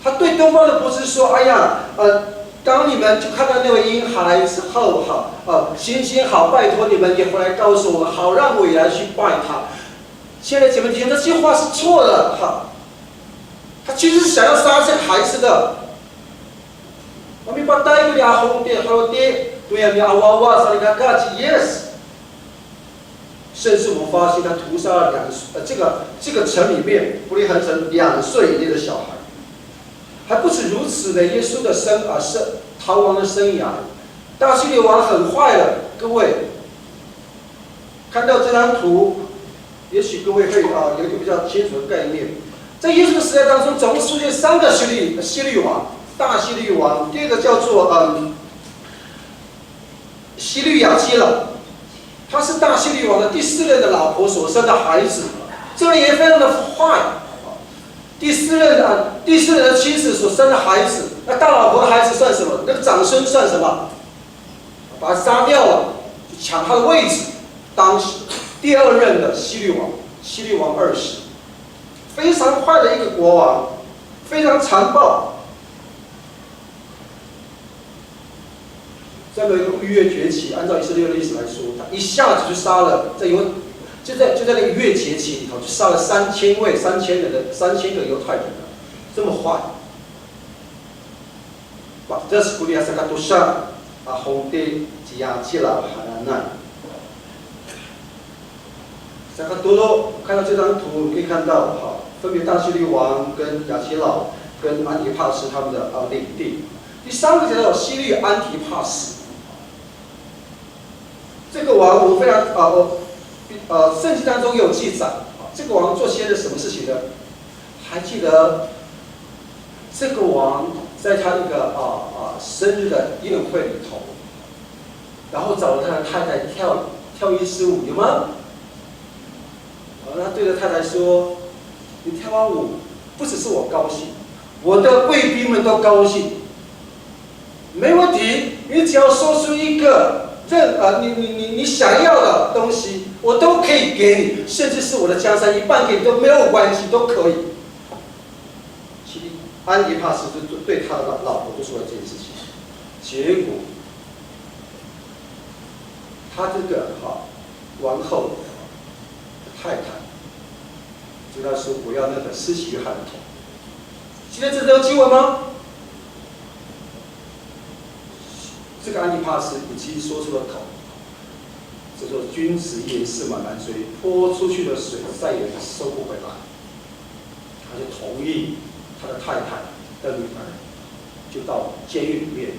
他对东方的博士说：“哎呀，呃，当你们就看到那位婴孩之后，哈，呃，行行好，拜托你们也回来告诉我们，好让我也来去拜他。”亲爱的姐妹弟兄，这句话是错的，哈。他其实是想要杀这个孩子的。Mipatay ko nia hongti, hongti, to ya miawawa salikaka ci Yis. 甚至我们发现他屠杀了两岁，呃，这个，这个城里面，伯利恒城两岁以内的小孩。还不止如此呢，耶稣的生啊生逃亡的生涯，大希律王很坏了。各位看到这张图，也许各位会啊有一个比较清楚的概念。在耶稣的时代当中，总共出现三个希律希律王，大希律王，第二个叫做嗯希律雅基老，他是大希律王的第四任的老婆所生的孩子，这个人也非常的坏。第四任的第四任的妻子所生的孩子，那大老婆的孩子算什么？那个长孙算什么？把他杀掉了，就抢他的位置，当第二任的希律王，希律王二世，非常坏的一个国王，非常残暴。这么一个逾越节期，按照以色列的历史来说，他一下子就杀了，在犹就在就在那个逾越节期里头，就杀了三千位、三千人的三千个犹太人啊，这么坏。Matiya ko niya sakatosa a hongti ci Yacilaw hananay. Sakatolo, 看到这张图，你可以看到哈，分别大希律王跟亚基老跟安提帕斯他们的啊领地。第三个讲到希律安提帕斯，这个王我非常啊，我呃圣经当中也有记载，啊这个王做些了什么事情呢？还记得这个王在他一个啊啊生日的宴会里头，然后找了他的太太跳跳一支舞，有吗？然后他对着太太说：“你跳完舞，不只是我高兴，我的贵宾们都高兴。没问题，你只要说出一个任啊，你你你你想要的东西，我都可以给你，甚至是我的江山一半给你都没有关系，都可以。”其实安提帕斯就对他的老老婆就说了这件事情，结果他这个哈王后的太太，就他说我要那个施洗约翰的头。今天这都经文吗？这个安提帕斯已经说出了口，这座君子一言驷马难追，泼出去的水再也收不回来。他就同意他的太太的女儿，就到监狱里面，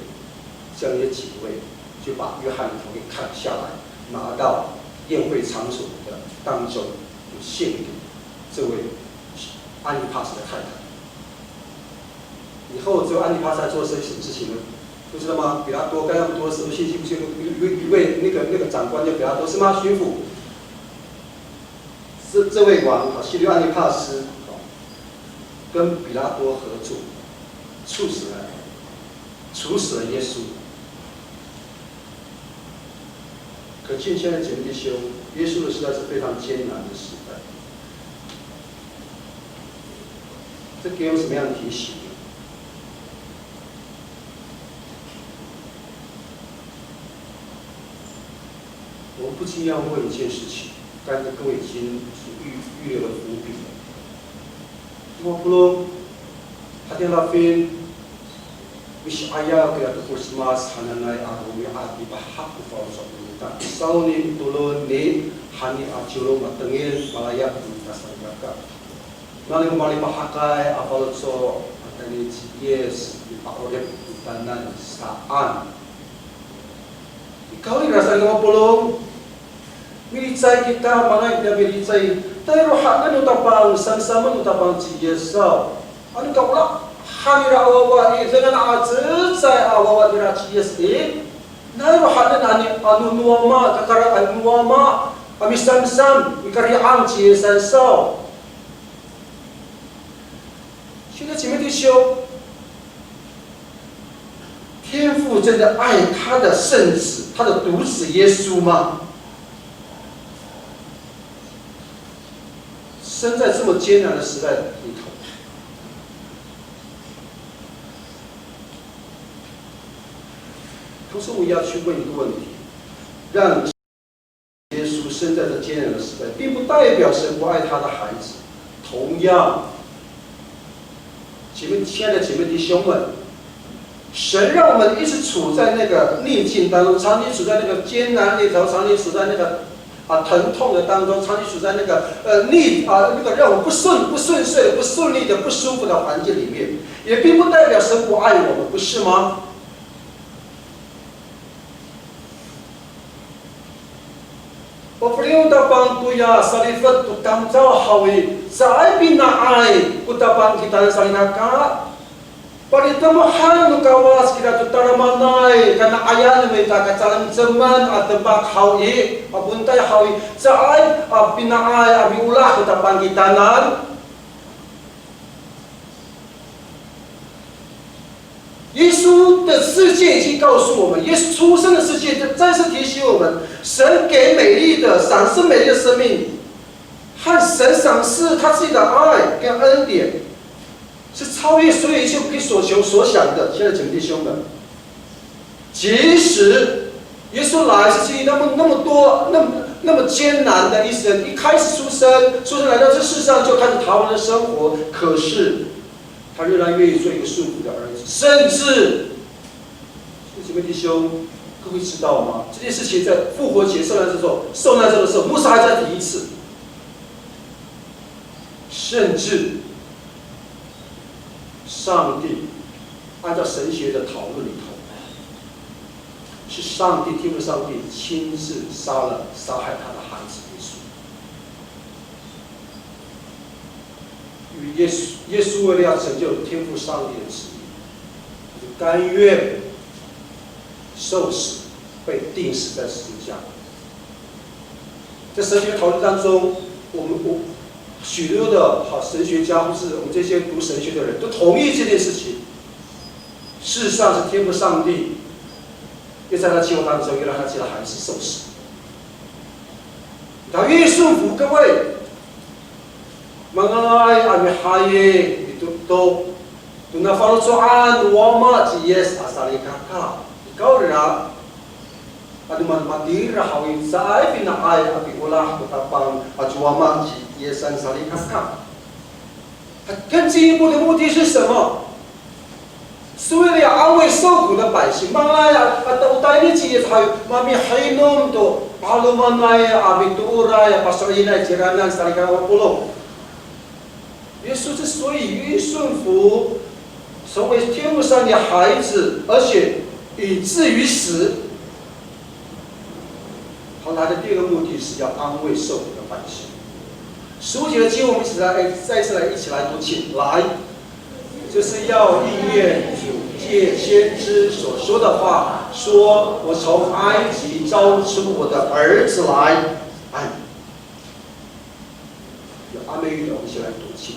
将一些警卫就把约翰的头给砍下来，拿到宴会场所的当中，就献给这位安提帕斯的太太。以后这位安提帕斯还做了什么事情呢？不知道吗？比拉多跟他们多的时候，信息不是有一位一位那个那个长官叫比拉多是吗？巡抚，这这位王啊，希律安提帕斯啊，跟比拉多合作，处死了，处死了耶稣。可见现在姐妹弟兄，耶稣的时代是非常艰难的时代。这给我们什么样的提醒？我们不禁要问一件事情，刚才各位已经预预留了伏笔了。Mapolong, hatira faloco' misi'ayaw kiya to Christmas hananay a romi'ad, mipahak ko faloco' no mita. Sawni mitolon ni hani a ciwlo matengil, malayap no mita salikaka. Nani ko malipahakay a faloco' a tayni ci Yis, mipa'orip kitanan saan. Ikawrira sa, mapolong, milicay kita, manga'ay kita milicay, tayro hanen no Tapang, samsamen no Tapang ci Yis saw. Ano ka olah han nira a wawa i, dengan a cecay a wawa nira ci Yis i, tayro hanen ani ano no Wama, kakara'an no Wama a misamsam, mikari'ang ci Yis saw. 现在姐妹弟兄，天父真的爱他的圣子，他的独子耶稣吗？生在这么艰难的时代里头，同时我也要去问一个问题：让耶稣生在这艰难的时代，并不代表神不爱他的孩子。同样，姐妹，亲爱的姐妹弟兄们，神让我们一直处在那个逆境当中，长期处在那个艰难里头，长期处在那个啊，疼痛的当中，长期处在那个，呃，逆，啊，那个让我不顺，不顺遂、不顺利的、不舒服的环境里面，也并不代表神不爱我们，不是吗？Pafeliw Tapang toya salifet to tamdaw haw i, caay pinaay ko Tapang kitanan salikaka. Palitemohan no Kawas kita to tadamaanay, kana'ayan no mita kacalemceman a demak haw i, a pontay haw i, caay a pinaay a miolah ko Tapang kitanan. 耶稣的事件已经告诉我们，耶稣出生的事件再次提醒我们，神给美丽的、赏赐美丽的生命，和神赏赐他自己的爱跟恩典，是超越所有一切我们可以所求所想的。亲爱的姐妹弟兄们，即使耶稣来是经历那么那么多、那么那么艰难的一生，一开始出生，出生来到这世上就开始逃亡的生活，可是他仍然愿意做一个顺服的儿子，甚至，姐妹弟兄，各位知道吗？这件事情在复活节受难的时候，受难的时候，牧师还再提一次，甚至上帝按照神学的讨论里头，是上帝，天父上帝亲自杀了，杀害他的孩子耶稣。因为耶稣，耶稣为了要成就天父上帝的旨意，他就甘愿受死，被钉死在十字架。在神学讨论当中，我们，我，许多的，好，神学家，或是我们这些读神学的人都同意这件事情。事实上是天父上帝也在他计划当中，也让他自己的孩子受死。他愿意顺服，各位。Mangalay a mihayi, mitoto, to nafaloco'an no Wama ci Yis a salikaka. Ikawrira, ano ma, matira haw i, caay pinaay a piolah ko Tapang ato Wama ci Yisan salikaka. 他更进一步的目的是什么？是为了要安慰受苦的百姓。Mangalay a, a, o tayni ci Yis haw i, mamihinom to 'alomanay a mitooray a paso'linay ciranan salikaka a polong. 耶稣之所以愿意顺服，成为天父上帝的孩子，而且以至于死，他来的第二个目的是要安慰受苦的百姓。十五节的经文，我们一起来，再一次来，一起来读，请来。就是要应验主借先知所说的话，说：“我从埃及召出我的儿子来。”哎， 有阿美语的，我们一起来读经。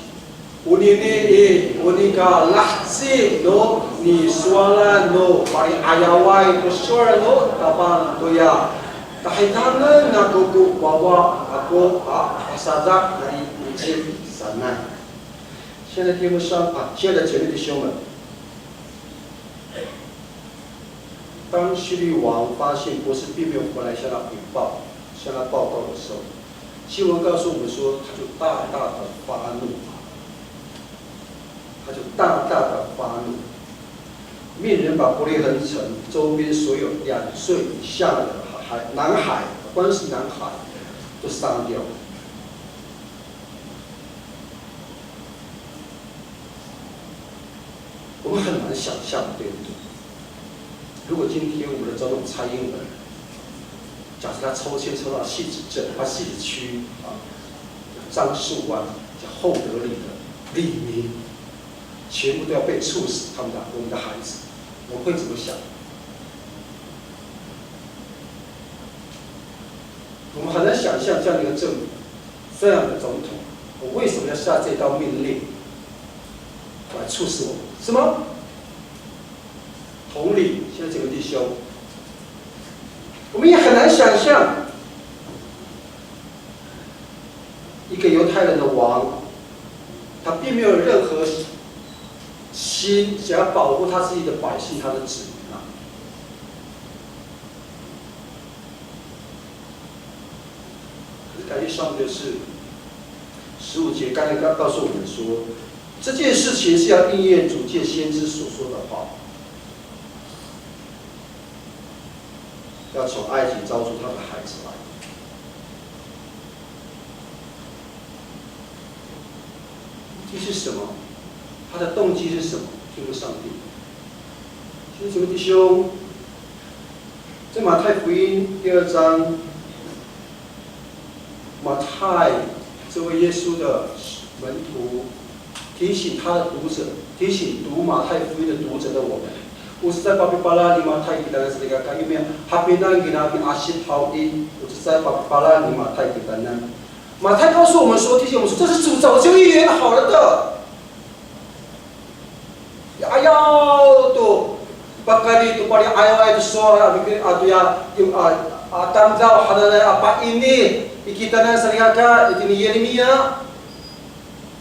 Onini i, o nika laheci no nisowalan no pali'ayaway to sowal no Tapang toya, tahidangen ako ko wawa ako a pasadak nai Icip sanay. 亲爱的天父上，啊，亲爱的姐妹弟兄们， 当希律王发现波斯并没有回来向他禀报、向他报告的时候，经文告诉我们说，他就大大的发怒，他就大大的发怒，命人把伯利恒城周边所有两岁以下的孩，男孩，光是男孩，都杀掉。 我们很难想象，对不对？如果今天我们的总统蔡英文，假设他抽签抽到汐止镇，啊，汐止区啊，樟树湾、厚德里的里民，全部都要被处死，他们的，我们的孩子，我们会怎么想？我们很难想象这样的一个政府，这样的总统，我为什么要下这道命令？ 来处死我，是吗？同理，现在这位弟兄，我们也很难想象，一个犹太人的王，他并没有任何心想要保护他自己的百姓、他的子民啊。 可是感谢上帝的是，十五节刚才告，告诉我们说，这件事情是要应验主借先知所说的话，要从埃及招出他的孩子来。意是什么？他的动机是什么？听不上帝。其实，姐妹弟兄，在马太福音第二章，马太这位耶稣的门徒提醒他的读者，提醒读马太福音的读者的我们，我是在 papipalal ni Matay kita na salikaka, 因为 hapinang kina miasip haw i, 我是在 papipalal ni Matay kita na. 马太告诉我们说，提醒我们说，这是主早就预言好了的。Ayaw to pakayni to pali'ayaway to sowal a, a, to ya, a, a, tamdaw hananay a pa'ini i kitanan salikaka, itini Yeremiya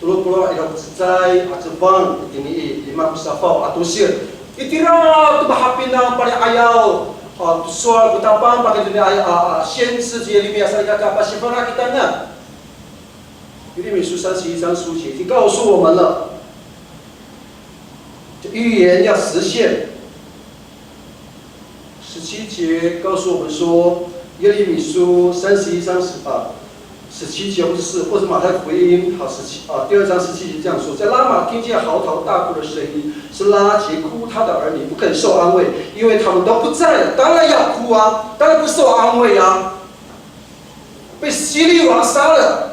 tolo polo' ira ko cecay a cefang, itini i lima ko safaw a tosir. Itira to mahapinang pali'ayaw, a, to sowal ko Tapang pakayni a, a, a, 先知 ci Yeremiya salikaka, pasifana' kitanan. 耶利米书三十一章书节已经告诉我们了，这预言要实现。十七节告诉我们说，耶利米书三十一章十，啊，十七节或者是，或者马太福音，好，十七，啊，第二章十七节这样说：在拉玛听见嚎啕大哭的声音，是拉结哭他的儿女，不肯受安慰，因为他们都不在了。当然要哭啊，当然不受安慰啊。被希律王杀了，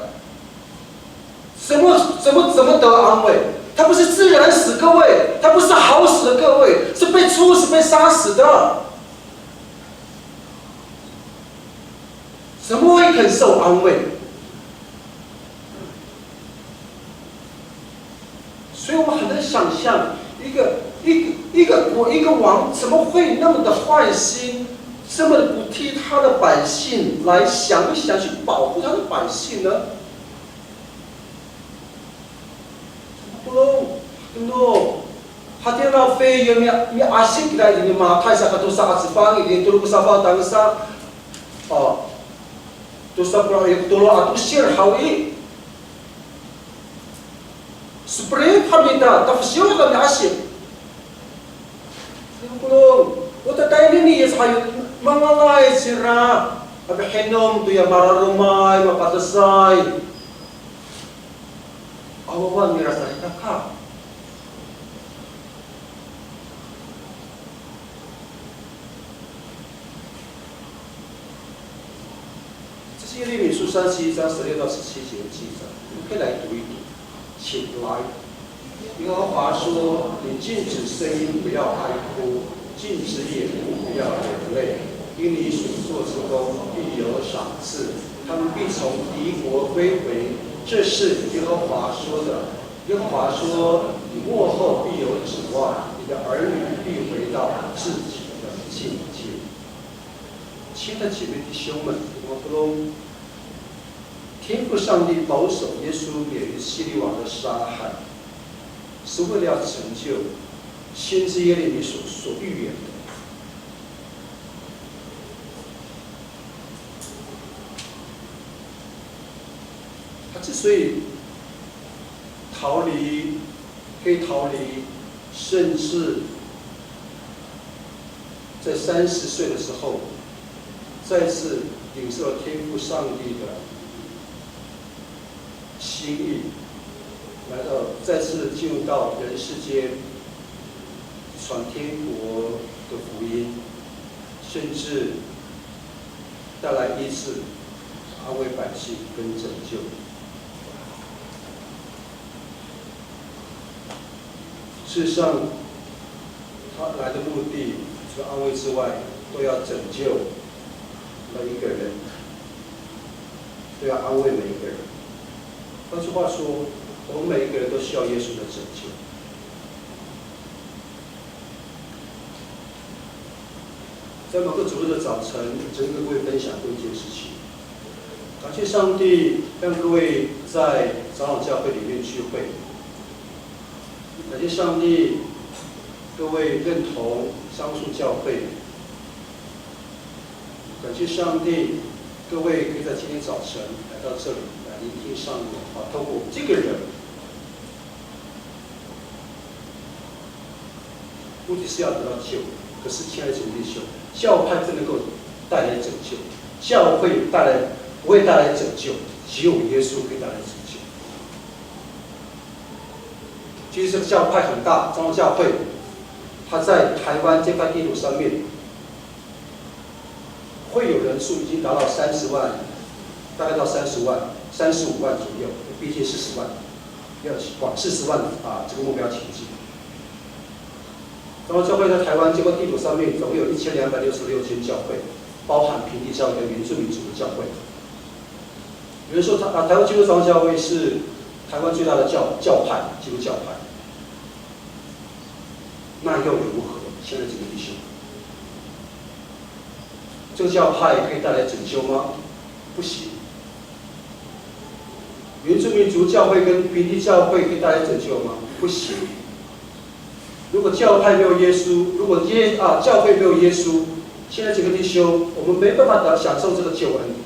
怎么，怎么，怎么得安慰？他不是自然死，各位，他不是好死的，各位，是被处死、被杀死的。怎么会肯受安慰？所以我们很难想象一个，一个，一个国，一个王怎么会那么的坏心，这么的不替他的百姓来想一想，去保护他的百姓呢？ Polong, no, hatira fey, yo mi, miasik kira itini Matay saka tosa a cefang, itini tolo ko safaw tangsa, o, tosa polo' ira ko tolo a tosir haw i. Seperate han ita, ta fesiw han miasik. Polong, o tatayni ni Yis hayo, mangalay cira, a mihinom toya mararomay, mapadesay. Awawa nira salikaka. 这是耶利米书三十一章十六到十七节的记载，我们可以来读一读。请来，耶和华说：你禁止声音，不要哀哭， 禁止眼目，不要流泪，因你所做之功必有赏赐。他们必从敌国归回，这是耶和华说的。耶和华说：你末后必有指望，你的儿女必回到自己的境界。亲爱的姐妹弟兄们，我们 天父上帝保守耶稣免于希律王的杀害，是为了要成就先知耶利米所，所预言的。他之所以逃离，可以逃离，甚至在三十岁的时候，再次领受了天父上帝的心意，来到，再次进入到人世间，传天国的福音，甚至带来医治、安慰百姓跟拯救。 事实上，他来的目的，除了安慰之外，都要拯救每一个人，都要安慰每一个人。换句话说，我们每一个人都需要耶稣的拯救。 在某个主日的早晨，曾跟各位分享过一件事情。感谢上帝，让各位在长老教会里面聚会。感谢上帝，各位认同桑树教会。感谢上帝，各位可以在今天早晨来到这里，来聆听上帝的话，透过这个人 目的是要得到救，可是亲爱的姐妹弟兄，教派不能够带来拯救，教会带来，不会带来拯救，只有耶稣可以带来拯救。其实这个教派很大，长老教会，它在台湾这块地图上面，会友人数已经达到三十万，大概到三十万、三十五万左右，逼近四十万，要往四十万啊这个目标前进。长老教会在台湾这块地图上面，总共有一千两百六十六间教会，包含平地教会跟原住民族的教会。有人说台啊台湾基督长老教会是台湾最大的教教派，基督教派。那又如何？亲爱的姐妹弟兄，这个教派可以带来拯救吗？不行。原住民族教会跟平地教会可以带来拯救吗？不行。如果教派没有耶稣，如果耶啊教会没有耶稣，亲爱的姐妹弟兄，我们没办法得享受这个救恩。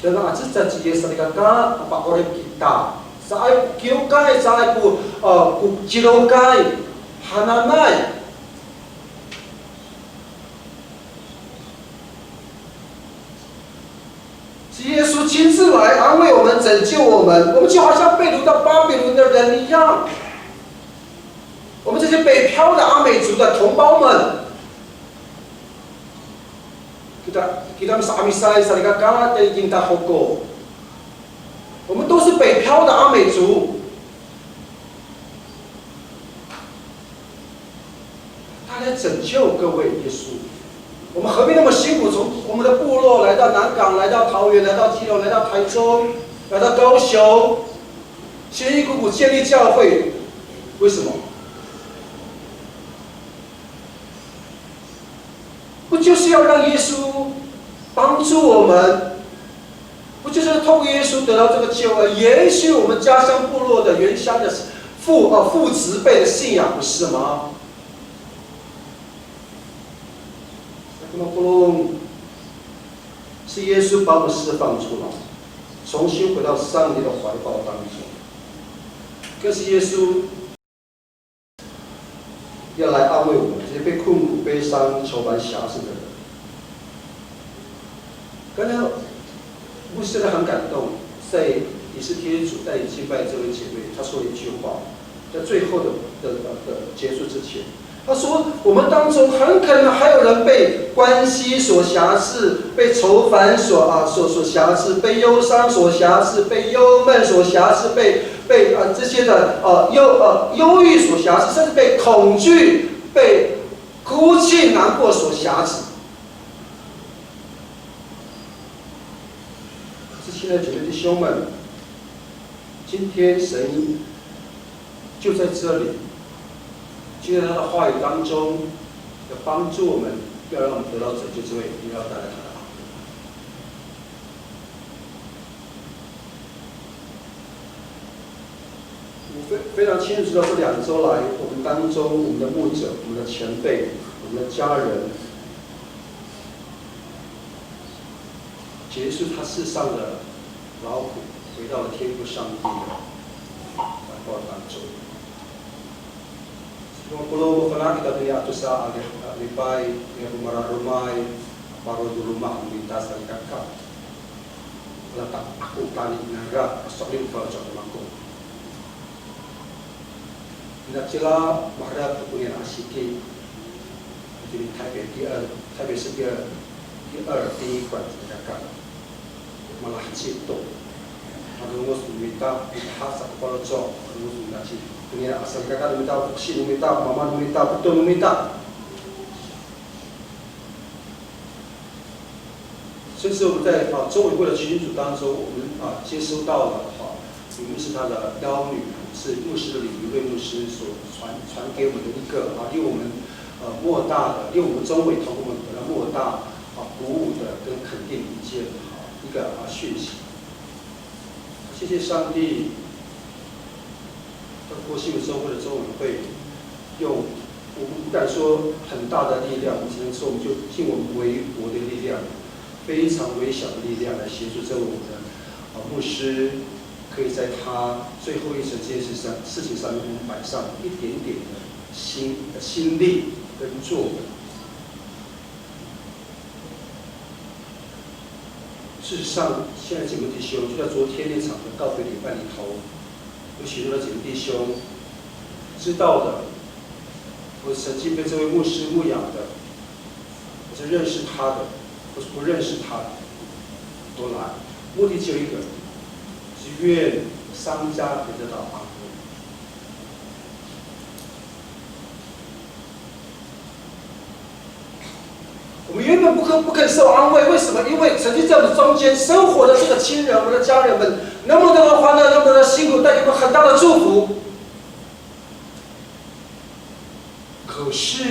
Dengan aci caciye salikaka, mapa'orip kita. Caay ko kiwkay, caay ko, a, ko cilokay, hananay. 是耶稣亲自来安慰我们、拯救我们，我们就好像被掳到巴比伦的人一样。我们这些北漂的阿美族的同胞们，kita kita misa'amisay salikaka, kita hoko. 我们都是北漂的阿美族。他来拯救各位，耶稣。我们何必那么辛苦，从我们的部落来到南港，来到桃园，来到基隆，来到台中，来到高雄，辛辛苦苦建立教会，为什么？ 不就是要让耶稣帮助我们？不就是透过耶稣得到这个救恩，延续我们家乡部落的原乡的父呃父执辈的信仰，不是吗？那么不是耶稣把我们释放出来，重新回到上帝的怀抱当中，更是耶稣 要来安慰我们这些被困苦、悲伤、愁烦、辖制的人。刚刚牧师真的很感动，在也是天主带领敬拜这位姐妹，她说了一句话，在最后的的的的结束之前，她说，我们当中很可能还有人被关系所辖制，被愁烦所啊所所辖制，被忧伤所辖制，被忧闷所辖制，被被啊这些的呃忧呃忧郁所辖制，甚至被恐惧、被孤寂难过所辖制。可是，亲爱的姐妹弟兄们，今天神就在这里，就在他的话语当中，要帮助我们，要让我们得到拯救之外，也要带来他的好。 我非非常清楚知道，这两周来，我们当中，我们的牧者、我们的前辈、我们的家人，结束他世上的劳苦，回到了天父上帝的怀抱当中。Saka polong ko fana' kita toniya a tosa a li- a lipay, ira ko mararomay, a paro no loma' no mita salikaka. Latak ako tani nangra, a so'elin ko faloco' no mako. Nacila maherek to konian a siki, itini Taipei 第二, Taipei 是第二, 第二殡仪馆 salikaka. Malaheci to. Madongos no mita, mita sa ko faloco', madongos no mita ci. Konian a salikaka no mita, foksi no mita, mama no mita, peto no mita. 甚至我们在啊周围会的群组当中，我们啊接收到了哈，我们是他的幺女，是牧师的李明瑞牧师所传传给我们的一个啊，令我们呃莫大的，令我们周围同工们得到莫大啊鼓舞的跟肯定的一件啊一个啊讯息。谢谢上帝，透过新竹中会的中文会，用我们不敢说很大的力量，我们只能说我们就尽我们微薄的力量，非常微小的力量来协助着我们的啊牧师，可以在他最后一程这件事上事情上面，我们摆上一点点的心心力跟作为。事实上，现在姐妹弟兄，就在昨天那场的告别礼拜里头，有许多的姐妹弟兄，知道的，或曾经被这位牧师牧养的，或是认识他的，或是不认识他的，都来。目的只有一个，是愿商家可以得到安慰。我们原本不肯不肯受安慰，为什么？因为曾经在我们中间生活的这个亲人，我们的家人们，那么的欢乐，那么的辛苦，带给我们很大的祝福。可是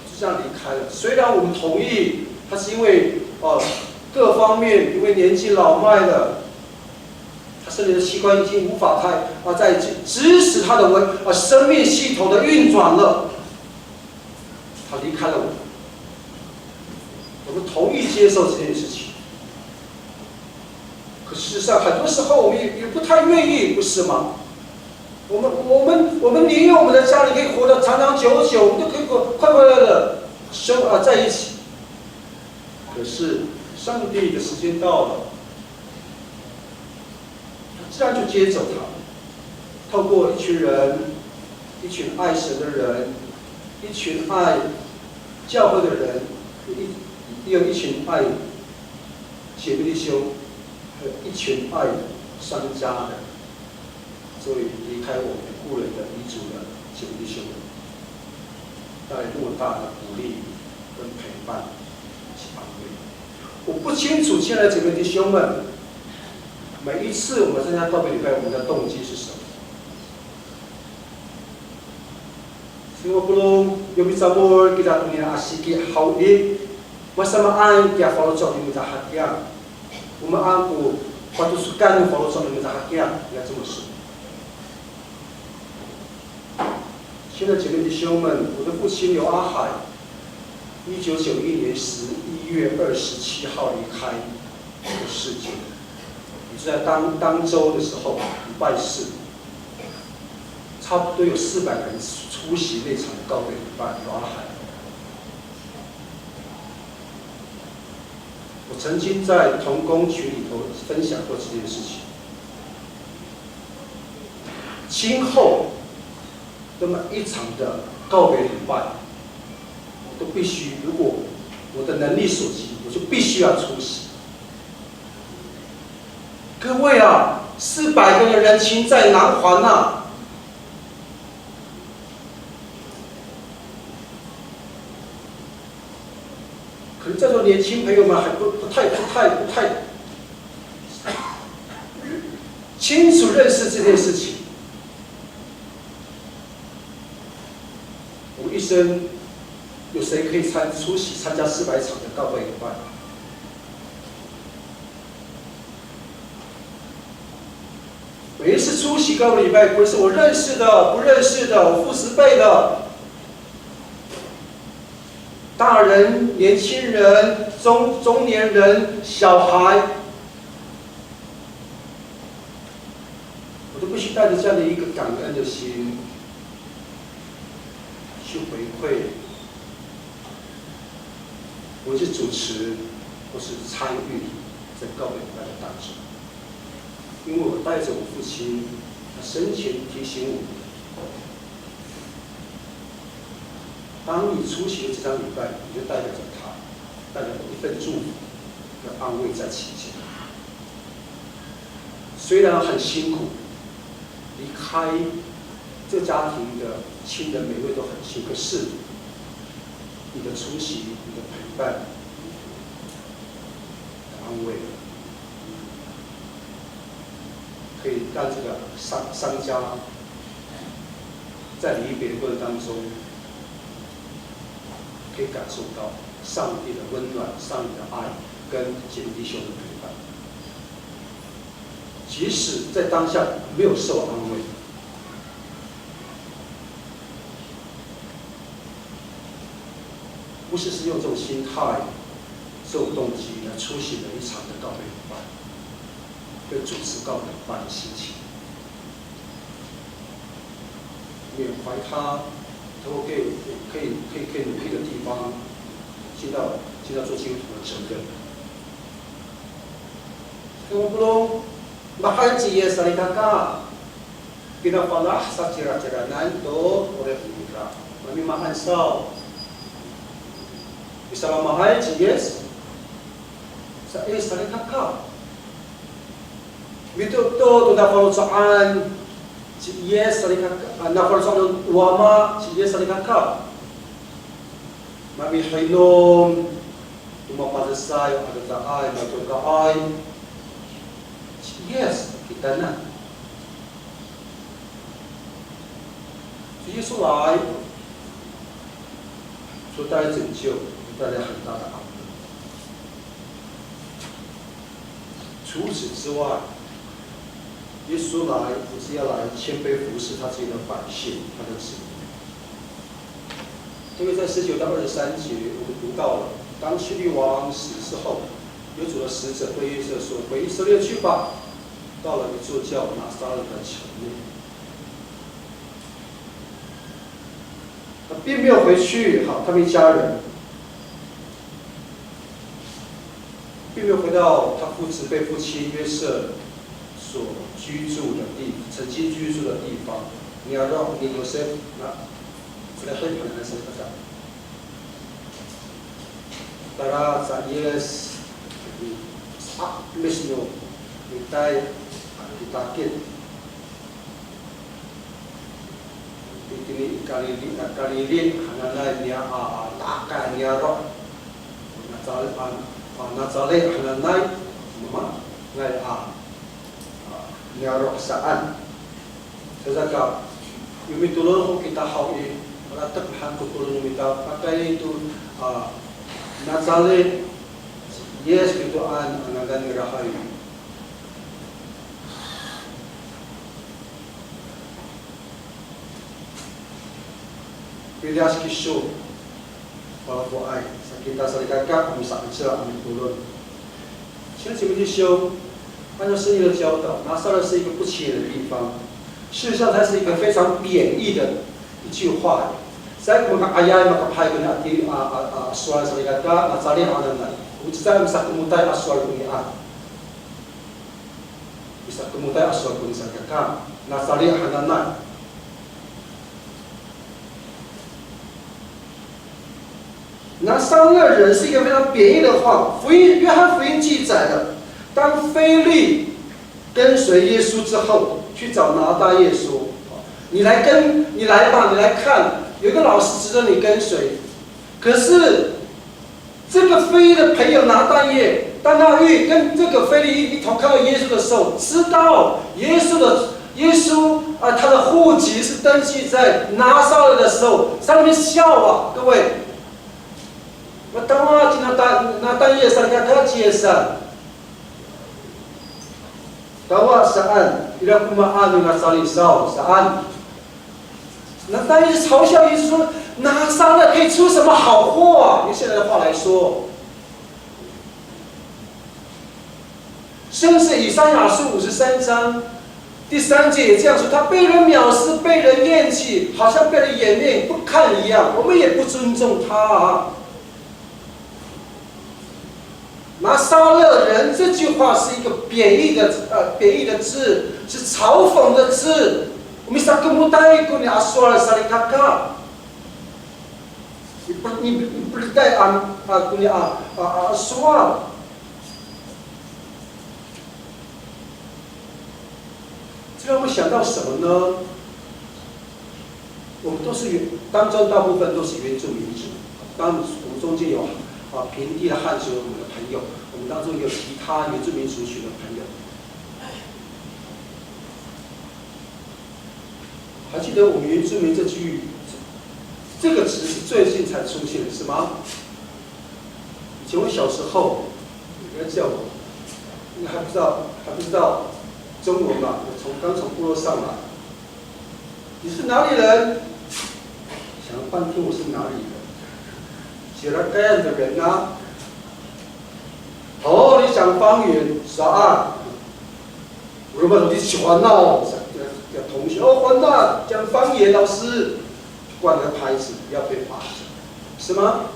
就这样离开了。虽然我们同意他是因为呃各方面，因为年纪老迈了，他身体的器官已经无法太啊再支持他的文啊生命系统的运转了，他离开了我们。我们同意接受这件事情。可事实上，很多时候我们也也不太愿意，不是吗？我们我们我们宁愿我们的家人可以活得长长久久，我们都可以快快乐乐生啊在一起。可是上帝的时间到了，他自然就接走他，透过一群人，一群爱神的人，一群爱教会的人，一也有一群爱姐妹弟兄，还有一群爱商家的，所以离开我们故人的遗族的姐妹弟兄们，带来莫大的鼓励跟陪伴及安慰。我不清楚，亲爱的姐妹弟兄们，每一次我们参加告别礼拜，我们的动机是什么？ Singopolong, yo micamol kita tonini a siki haw i, masamaan kiya faloco' no mita hakiya. O maan ko patosokan no faloco' no mita hakiya, kiya 这么说。亲爱的姐妹弟兄们，我的父亲刘阿海，一九九一年十一月二十七号离开这个世界。也就在当当周的时候，礼拜四，差不多有四百人出席那场告别礼拜，刘阿海。我曾经在同工群里头分享过这件事情。今后那么一场的告别礼拜，我都必须，如果我的能力所及，我就必须要出席。各位啊，四百个人情在南环呐，可能在座年轻朋友们还不不太不太不太清楚认识这件事情。 我们一生有谁可以参出席参加四百场的告别礼拜？每一次出席告别礼拜，不论是我认识的、不认识的、我父执辈的，大人、年轻人、中中年人、小孩， 我都必须带着这样的一个感恩的心去回馈，我是主持或是参与在告别礼拜的当中，因为我带着我父亲，他生前提醒我们，当你出席了这场礼拜，你就代表着他，代表着一份祝福跟安慰在其间。 虽然很辛苦，离开这家庭的亲人每位都很辛苦，可是你的出席、你的陪伴、安慰，可以让这个商商家在离别的过程当中，可以感受到上帝的温暖、上帝的爱跟姐妹弟兄的陪伴。 即使在当下没有受安慰，不是是用这种心态、这种动机来出席每一场的告别礼拜，跟主持告别礼拜的心情。 缅怀他，透过可以可以可以可以努力的地方，尽到尽到做基督徒的责任。Singopolong, Mahaen ci Yis salikaka. Pinafalah sa ciraciranan to 'orip nira. Mamimaan saw. Misalamahay ci Yis sa, eh, salikaka. Mitoor to, to nafaloco'an ci Yis salikaka, a, nafaloco'an no Wama ci Yis salikaka. Mamihinom, o mapadesay, o adadaay, matodongay ci Yis kitanan. 所以耶稣来，所带来拯救，带来很大的安慰。除此之外，耶稣来不是要来谦卑服侍他自己的百姓，他的子民。特别在十九到二十三节，我们读到了，当希律王死之后，有主的使者对约瑟说：“回以色列去吧，到了一座叫拿撒勒的城内。”他并没有回去，好，他们一家人，并没有回到他父子辈父亲约瑟所居住的地，曾经居住的地方。Niyaro' ni Yosef, na, sila hay, hananay sa ita. Tala sa Yis, sa mismo, itay, kitakit. Itini i Kalili, a, Kalili hananay niya, a, a, ta'akay a niyaro'. Nacal-, a, a, Nacalit hananay, mama, ngay a, a, niyaro' saan. Saka, yo mitolon ho kita haw i, malatek han ko tolon no mita, pakayni to, a, Nacalit, Yis kitoan a ngangan nira haw i. Piliyas kiso, palafoay, sa kita salikaka, a misa'icel a mitolon. 亲爱的姐妹弟兄，按照圣经的教导，拿撒勒是一个不起眼的地方，事实上它是一个非常贬义的一句话。Sa ko maka'ayay, makapay ko niya a, a, a, a sowal salikaka, Nacalit hananay. O cecay a misakemotay a sowal ko niya. Misakemotay a sowal ko niya salikaka, Nacalit hananay. 拿撒勒人是一个非常贬义的话。福音，约翰福音记载的，当腓力跟随耶稣之后，去找拿大业说：“你来跟，你来吧，你来看，有一个老师值得你跟随。”可是这个腓力的朋友拿大业，当他遇，跟这个腓力一，一同看到耶稣的时候，知道耶稣的，耶稣啊，他的户籍是登记在拿撒勒的时候，在那边笑啊，各位。Matawa ci Nata-, Nataniel sa, kakaci sa. Tawa saan, ira ko maan no Nacalit saw, saan. Nataniel 嘲笑耶稣说，拿撒勒可以出什么好货啊？用现在的话来说，甚至以赛亚书五十三章第三节也这样说，他被人藐视，被人厌弃，好像被人掩面不看一样，我们也不尊重他啊。 拿撒勒人这句话是一个贬义的，呃，贬义的字，是嘲讽的字。Misakemotay ko niya a sowal salikaka. Mipe-, mi-, mipelitay a, a, ko niya a, a, a sowal. 这让我们想到什么呢？我们都是原，当中大部分都是原住民族，当然我们中间有，啊，平地的汉族，我们的朋友，我们当中有其他原住民族群的朋友。还记得我们原住民这句，这个词是最近才出现的，是吗？ 以前我小时候，人家叫我，那还不知道，还不知道中文嘛，我从，刚从部落上来。你是哪里人？想了半天我是哪里人？Cilakayan 的人啊。哦，你讲方言，是啊。我们说你喜欢闹，叫同学，哦，欢闹，讲方言，老师，挂了个牌子，要被罚，是吗？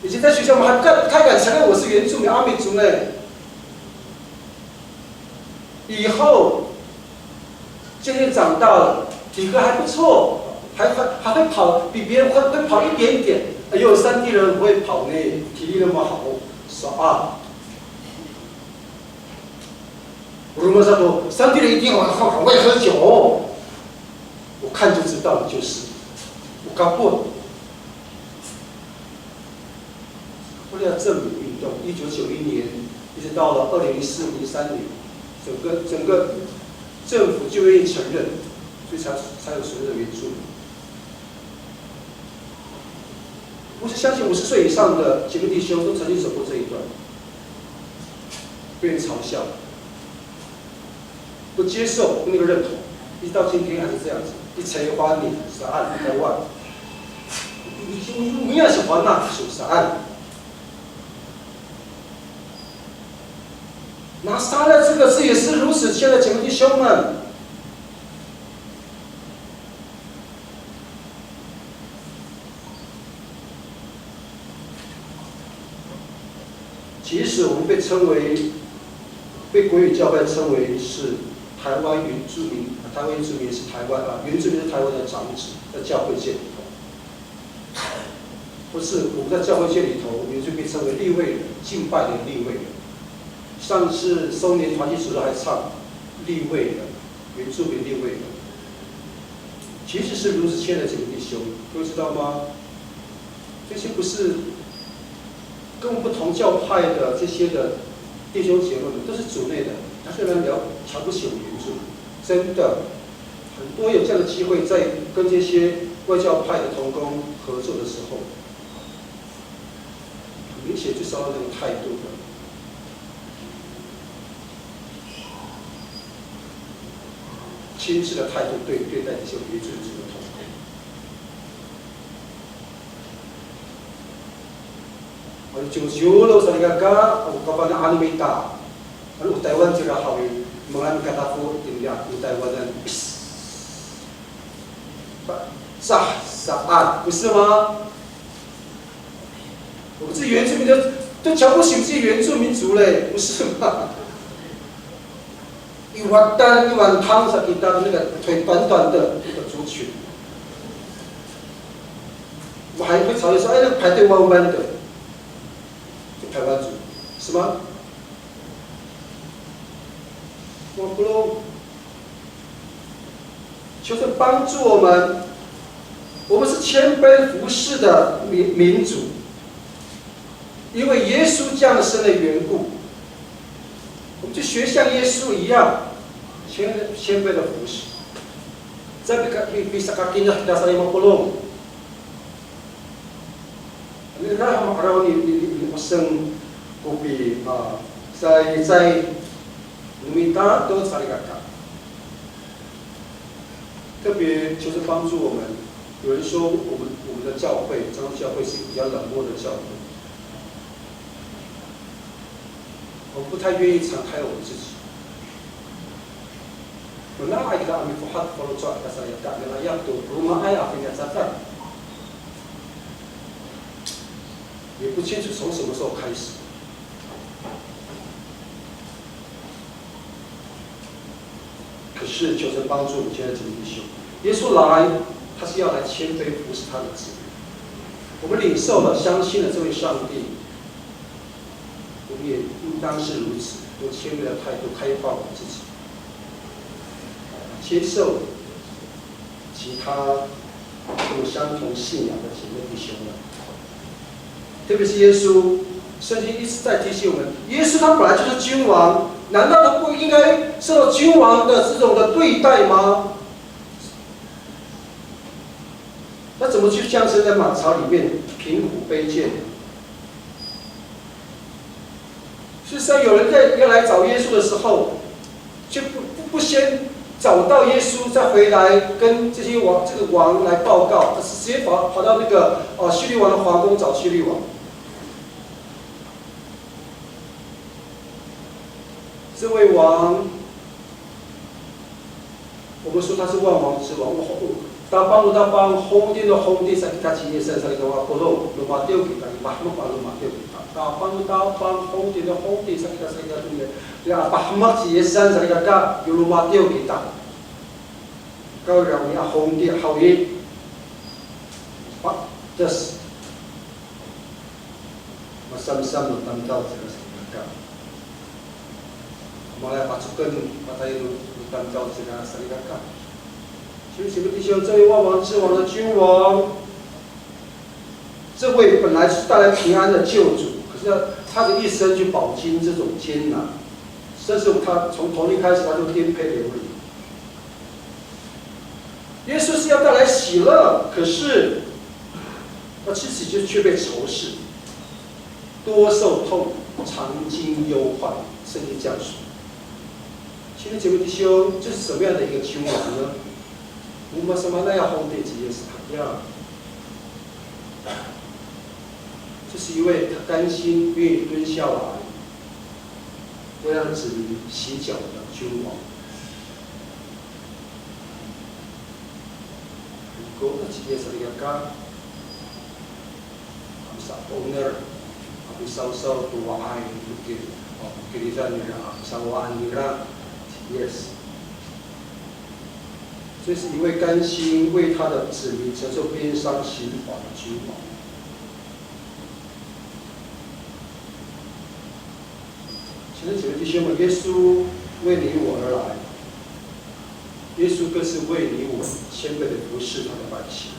以前在学校，我们还不敢，不太敢承认我是原住民阿美族呢。以后，渐渐长大了，体格还不错，还还还会跑，比别人会会跑一点点。哎呦，山地人很会跑呢，体力那么好，说啊，我们说山地人一定很很很会喝酒哦，我看就知道了，就是，我搞不。 为了政府运动，一九九一年一直到了二零一四、一三年，整个整个政府就愿意承认，所以才才有所谓的原住民。我是相信五十岁以上的姐妹弟兄都曾经走过这一段，被人嘲笑，不接受、不能够认同，一直到今天还是这样子。一切花你是按台湾，你你你也是花那是按。拿撒勒这个字也是如此，亲爱的姐妹弟兄们。 其实我们被称为，被国语教派称为是台湾原住民，台湾原住民是台湾啊，原住民是台湾的长子，在教会界里头。不是，我们在教会界里头，原住民被称为利未人，敬拜的利未人。上次松年团契主日还唱利未人，原住民利未人。其实是如此，亲爱的姐妹弟兄，各位知道吗？ 这些不是跟我们不同教派的这些的弟兄姐妹们，都是主内的，他虽然聊瞧不起我们原住民，真的很多有这样的机会，在跟这些外教派的同工合作的时候，很明显就受到那种态度的轻视的态度对对待这些原住民族的同工。 Ano, cimocimolo salikaka, o kafana'an no mita. Ano, o Taywan cira haw i, mangalami katafo itini i, o Taywanan. Sah, saan, 不是吗？我们是原住民的，都瞧不起这些原住民族嘞，不是吗？ Iwatan, iwantang sa kita 那个腿短短的那个族群。我还会嘲笑说，哎，那个排队慢慢的，就排湾族，是吗？我不，求神帮助我们，我们是谦卑服侍的民民族。 因为耶稣降生的缘故，我们就学像耶稣一样，谦谦卑的服侍。Sa pi, pi, pisakakinah kita sa lima puluh. Ano ira ho ma'araw ni, ni, ni, ni Oseng ko pi, a, sa, sa, no mita to salikaka. 特别求神帮助我们。有人说我们我们的教会，彰化教会是一个比较冷漠的教会，我们不太愿意敞开我们自己。Mana'ay kita a mifohat faloco' a kasayatan, nanay to romaay a finacadan. 也不清楚从什么时候开始。 可是求神帮助我们亲爱的姐妹弟兄，耶稣来，他是要来谦卑服侍他的子民。我们领受了、相信了这位上帝，我们也应当是如此，用谦卑的态度开放我们自己，接受 其他有相同信仰的姐妹弟兄们。特别是耶稣，圣经一直在提醒我们，耶稣他本来就是君王，难道他不应该受到君王的这种的对待吗？那怎么去降生在马槽里面，贫苦卑贱？ 事实上，有人在要来找耶稣的时候，就不不不先找到耶稣，再回来跟这些王这个王来报告，而是直接跑跑到那个呃希律王的皇宫找希律王。这位王，我们说他是万王之王，我我 Tapang no tapang, hongti no hongti sa kita ci Yis san, sa kita wa polong, lomatiw kita, pahemek a lomatiw kita. Tapang no tapang, hongti no hongti sa kita, sa kita to, ya, pahemek ci Yis san, sa kita ka, yo lomatiw kita. Kawrira a hongti haw i. Pa, des. Masamsam no tamdaw cira salikaka. Malay pacoken, patayal no tamdaw cira salikaka. 所以，请问弟兄，这位万王之王的君王，这位本来是带来平安的救主，可是他的一生就饱经这种艰难，甚至他从头一开始他就颠沛流离。耶稣是要带来喜乐，可是他其实就却被仇视，多受痛，常经忧患，圣经这样说。 亲爱的姐妹弟兄，这是什么样的一个君王呢？我们什么那样皇帝级也是他呀？这是一位他甘心愿意蹲下来，为他的子民洗脚的君王。Ko ci Yis a misa'oner, a misawsaw to wa'ay, miki, o, mikiridan nira, a misawawaan nira, ci Yis. 这是一位甘心为他的子民承受鞭伤刑罚的君王。 亲爱的姐妹弟兄们，耶稣为你我而来，耶稣更是为你我谦卑的服侍他的百姓。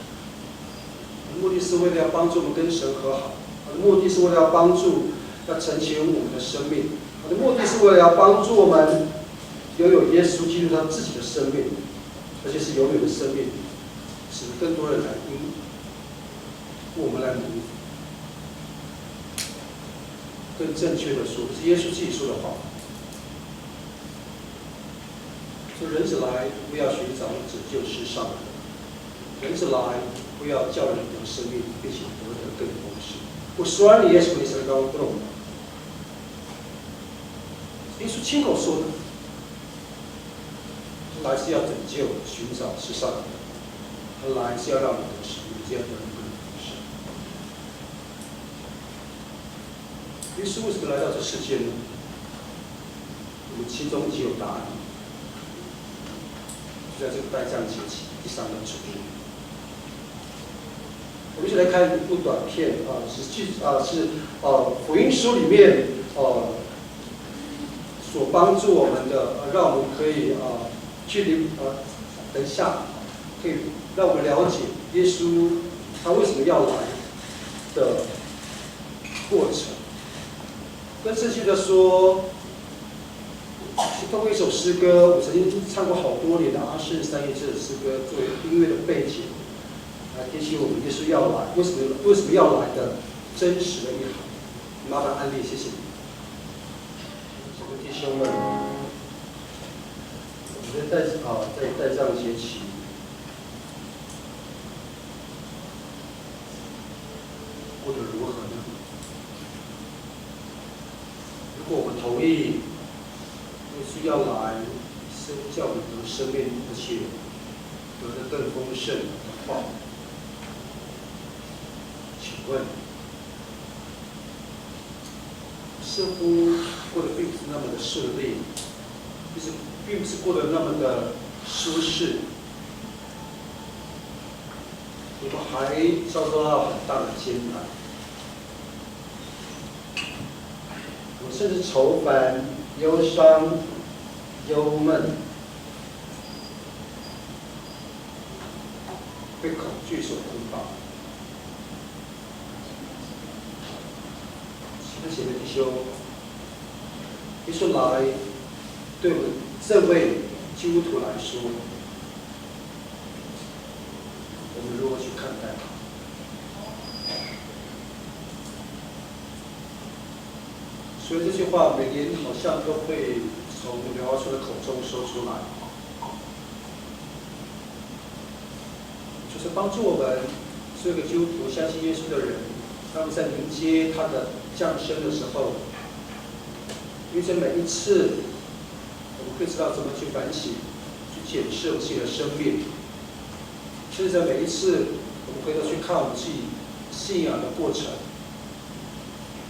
目的是为了要帮助我们跟神和好，目的是为了要帮助、要成全我们的生命，目的是为了要帮助我们拥有耶稣基督他自己的生命，而且是永远的生命，使得更多人来因 我们来努力。更正确的说，是耶稣自己说的话。说人子来，不要寻找拯救世上的人，人子来，不要叫人得生命，并且得的更丰盛。我说你耶稣，你是高中。耶稣亲口说的。 来是要拯救、寻找世上的人，他来是要让我们得生命，是要得更多的生命。耶稣为什么来到这世界呢？我们心中已经有答案，就在这个待降节期第三个主日。 我们一起来看一部短片啊，是记啊是呃福音书里面呃所帮助我们的，呃让我们可以啊去理呃等一下可以让我们了解耶稣他为什么要来的过程。更仔细的说， 是透过一首诗歌，我曾经唱过好多年的阿圣三一这首诗歌作为音乐的背景，来提醒我们耶稣要来，为什么为什么要来的真实的意涵。麻烦安利，谢谢你。姐妹弟兄们，我们在待啊在待降节期， 过得如何呢？如果我们同意耶稣要来，是叫我们得生命，而且得得更丰盛的话，请问似乎过得并不是那么的顺利，就是并不是过得那么的舒适。我们还遭受到很大的艰难，我们甚至愁烦、忧伤、忧闷，被恐惧所捆绑。 亲爱的弟兄，耶稣来，对我们这位基督徒来说，我们如何去看待他？所以这句话每年好像都会从刘华春的口中说出来。 就是帮助我们做一个基督徒、相信耶稣的人，他们在迎接他的降生的时候，因为这每一次，我们可以知道怎么去反省、去检视我们自己的生命，甚至每一次我们回头去看我们自己信仰的过程，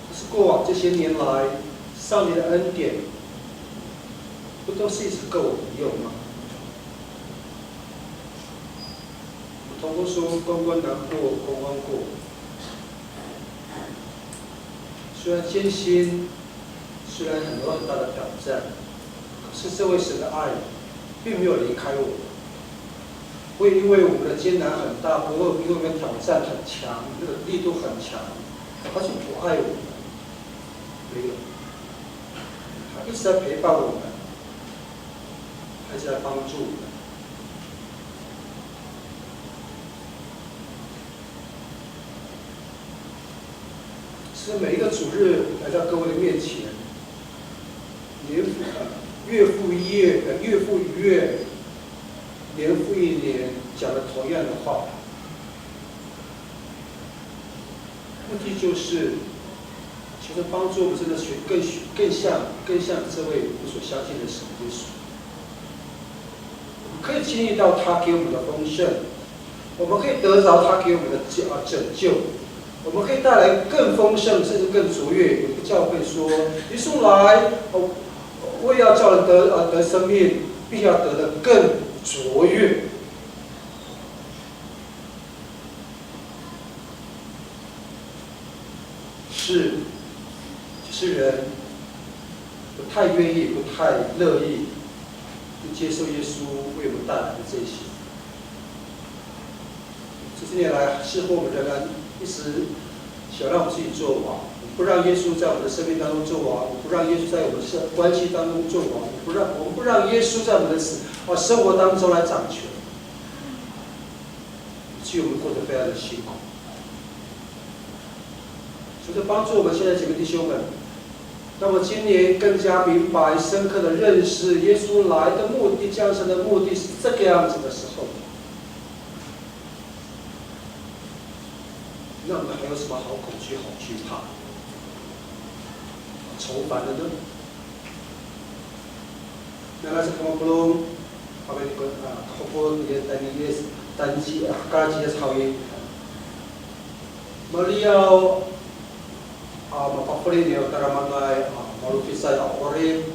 可是过往这些年来，上帝的恩典不都是一直够我们用吗？我们通通说关关难过关关过，虽然艰辛，虽然很多很大的挑战，可是这位神的爱并没有离开我们。会因为我们的艰难很大，不会因为我们的挑战很强，那个力度很强，他就不爱我们。没有，他一直在陪伴我们，他一直在帮助我们。 是每一个主日来到各位的面前，年复，月复一月，呃，月复一月，年复一年，讲了同样的话。目的就是，求神帮助我们真的学，更学，更像，更像这位我们所相信的神耶稣。我们可以经历到他给我们的丰盛，我们可以得着他给我们的救，啊，拯救，我们可以带来更丰盛，甚至更卓越。有一个教会说，耶稣来，哦，为要叫人得，呃，得生命，并要得的更卓越。是，只是人不太愿意，不太乐意去接受耶稣为我们带来的这些。 这些年来，似乎我们仍然一直想让我们自己作王，不让耶稣在我们的生命当中作王，不让耶稣在我们的关系当中作王，不让，我们不让耶稣在我们的，啊，生活当中来掌权。所以我们过得非常的辛苦。求主帮助我们现在姐妹弟兄们，让我今年更加明白、深刻的认识耶稣来的目的、降生的目的是这个样子的时候，那我们还有什么好恐惧、好惧怕、愁烦的呢？ Nanay sa kamo polong, pakayni ko, a, kahopot ni Yis, tayni Yis, tayni ci, a, hekal ci Yis haw i. Maliyaw, a, mapafeli niya tadamaanay, a, malofisay a 'orip,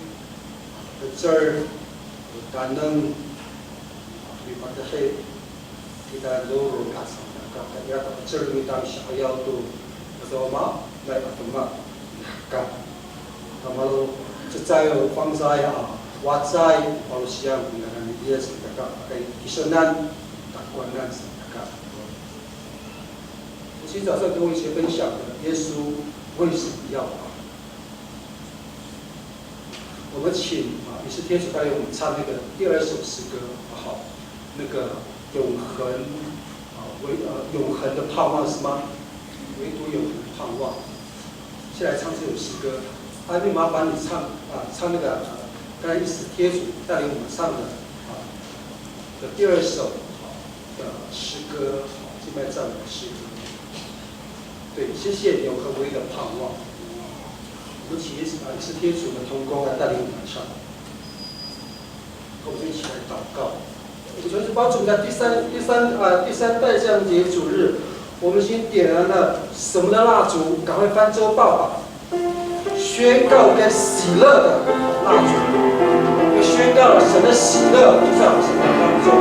a, 'icel, a, taneng, a, mipatehi. Kita lolong ka saan, ka, ka, ira ko 'icel no mita misi'ayaw to, masaoma, nai a demak, ka. Ka malo cecay, fangcalay, a, wacay, malosiyang, ngangan ni Yis, ka, ka, kisonan, takowanan, ka. 我今早上跟我一起分享的，耶稣为什么要来？ 我们请，啊，以斯帖所带领我们唱那个第二首诗歌，好，那个永恒，啊，唯，呃，永恒的盼望是吗？唯独永恒的盼望。先来唱这首诗歌，啊，那麻烦你唱，啊，唱那个，呃，刚才以斯帖所带领我们唱的，啊，的第二首，啊，的诗歌，啊，敬拜赞美的诗歌。 对，谢谢你有和唯一的盼望。我们请，啊，以斯帖所的同工来带领我们唱。跟我们一起来祷告。我们求主帮助我们在第三，第三，啊，第三代降节主日，我们先点燃了什么的蜡烛？赶快翻周报吧。 宣告跟喜乐的蜡烛，我宣告了神的喜乐就在我们生命当中。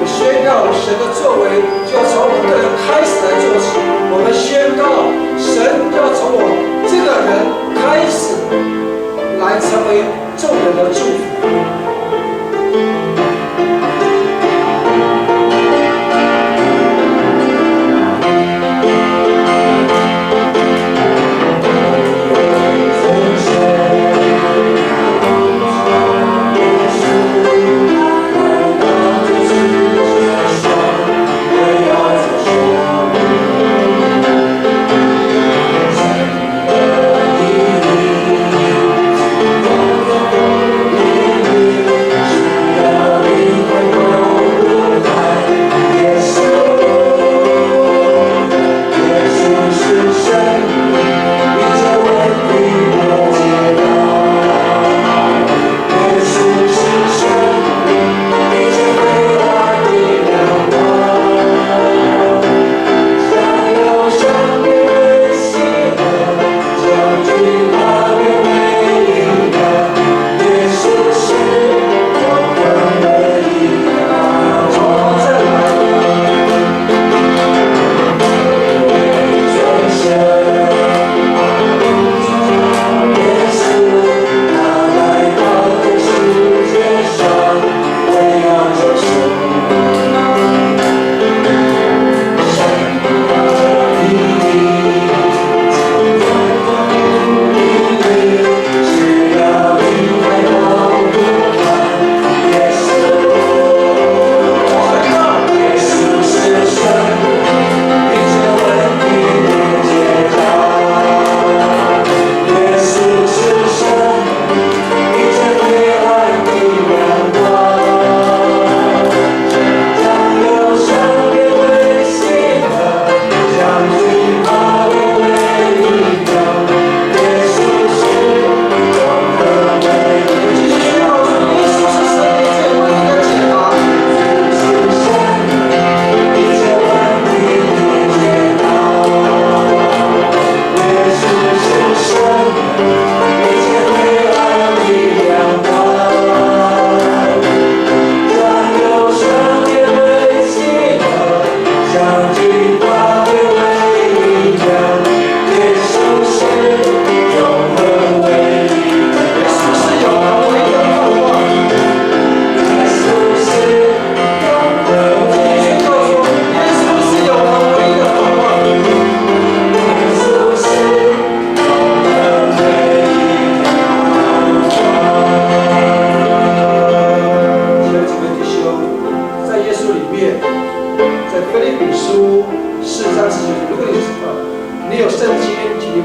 我宣告了神的作为就要从我们个人开始来做起。我们宣告神要从我这个人开始，来成为众人的祝福。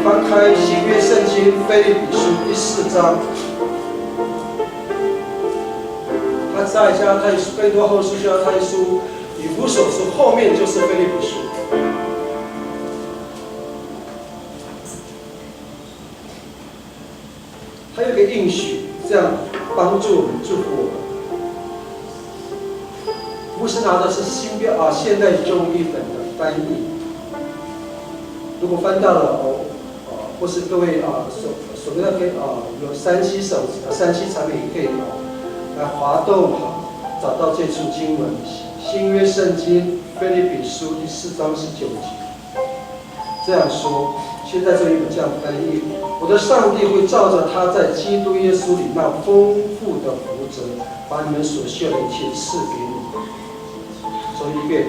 翻开新约圣经腓立比书第四章，它在加拉太书、哥林多后书、加拉太书、以弗所书，后面就是腓立比书。它有一个应许，这样帮助我们、祝福我们。牧师拿的是新标啊，现代中文译本的翻译。如果翻到了哦，呃，或是各位啊，手、手边那边啊，有三C手机、啊，三C产品也可以哦，来滑动哈，找到这处经文，新约圣经腓立比书第四章十九节。这样说，现在这一本这样翻译：我的上帝会照着他在基督耶稣里那丰富的福泽，把你们所需要的一切赐给你们。说一遍，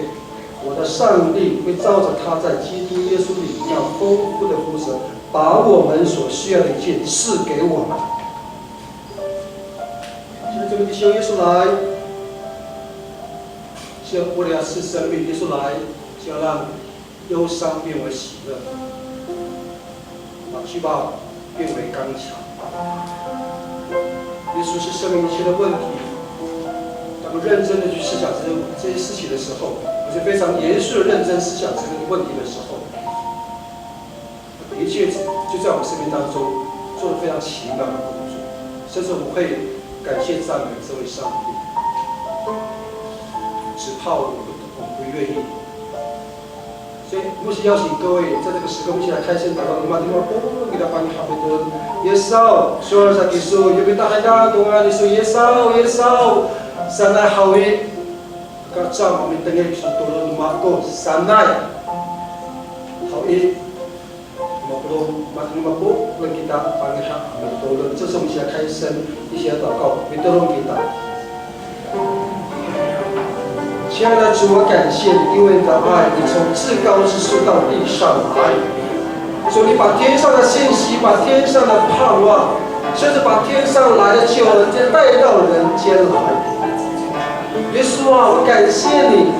我的上帝会照着他在基督耶稣里那丰富的福泽，把我们所需要的一切赐给我们。现在这位弟兄耶稣来，是要为了要赐生命，耶稣来是要让忧伤变为喜乐，把惧怕变为刚强。耶稣是生命一切的问题。当我们认真的去思想这些、这些事情的时候，而且非常严肃的认真思想这个问题的时候，的确就在我们生命当中做了非常奇妙的工作，甚至我们会感谢赞美这位上帝。只怕我们不、我们不愿意。所以牧师邀请各位在这个时刻一起来开声祷告。Matiya po kita pangiha to, Yesaw, sowal sa kiso, yo kita hada tongal iso, Yesaw, Yesaw, sanay haw i, kacam a mitengil kiso tolon no mako, sanay haw i, mako, mako, mako, kita pangiha mitolon. 这时候我们一起来开声，一起来祷告，mitolon kita. 亲爱的主，我感谢你，因为你的爱，你从至高之处到地上来。主，你把天上的信息，把天上的盼望，甚至把天上来的救恩，再带到人间来。耶稣啊，我感谢你，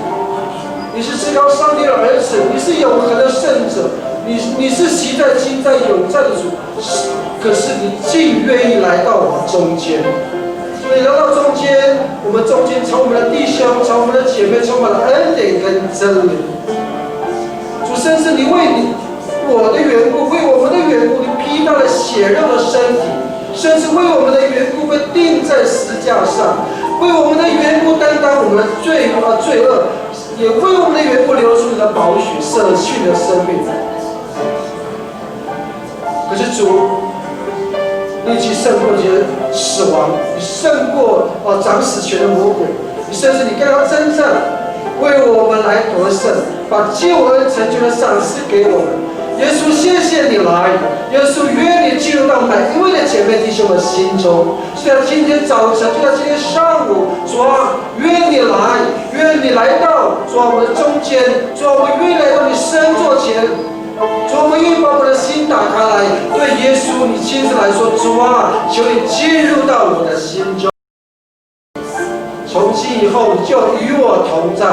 你是至高上帝的儿子，你是永恒的圣者，你、你是昔在、今在、永在的主。 可是你竟愿意来到我们中间。所以来到中间，我们中间成为我们的弟兄，成为我们的姐妹，充满了恩典跟真理。主，甚至你为你、我的缘故，为我们的缘故，你披上了血肉的身体，甚至为我们的缘故被钉在十字架上，为我们的缘故担当我们的罪、呃、罪恶，也为我们的缘故流出你的宝血，舍去你的生命。 可是主，你已经胜过这些死亡，你胜过，呃，掌死权的魔鬼，你甚至你跟他征战，为我们来得胜，把救恩成就的赏赐给我们。耶稣，谢谢你来，耶稣，愿你进入到每一位的姐妹弟兄的心中。虽然今天早晨，就在今天上午，主啊，愿你来，愿你来到，主啊，我们的中间，主啊，我们愿意来到你圣座前。 主，我们愿意把我们的心打开来，对耶稣你亲自来说，主啊，求你进入到我的心中。从今以后，你就与我同在。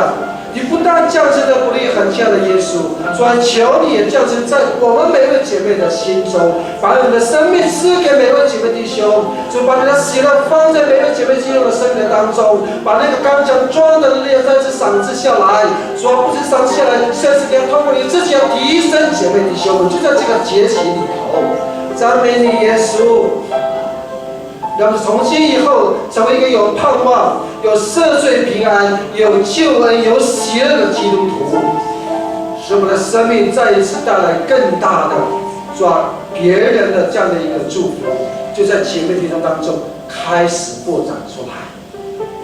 你不但降生在伯利恒，亲爱的耶稣，主啊，求你也降生在我们每位姐妹的心中，把你的生命赐给每位姐妹弟兄。主，把你的喜乐放在每位姐妹弟兄的生命当中，把那个刚强壮胆的力量再次赏赐下来。 主啊，不止赏赐下来，甚至你要透过你自己要提升姐妹弟兄们，就在这个节期里头，赞美你，耶稣。让我们从今以后成为一个有盼望、有赦罪平安、有救恩、有喜乐的基督徒，使我们的生命再一次带来更大的，主啊，别人的这样的一个祝福，就在姐妹弟兄当中开始播种出来。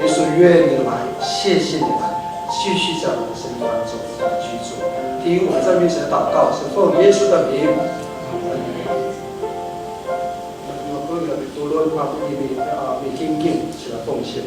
耶稣，愿你来，谢谢你来，继续在我们的生命当中来居住。听我们赞美神的祷告，是奉耶稣的名。阿们。那么各位来，多多把握一点，啊，每天敬起来奉献。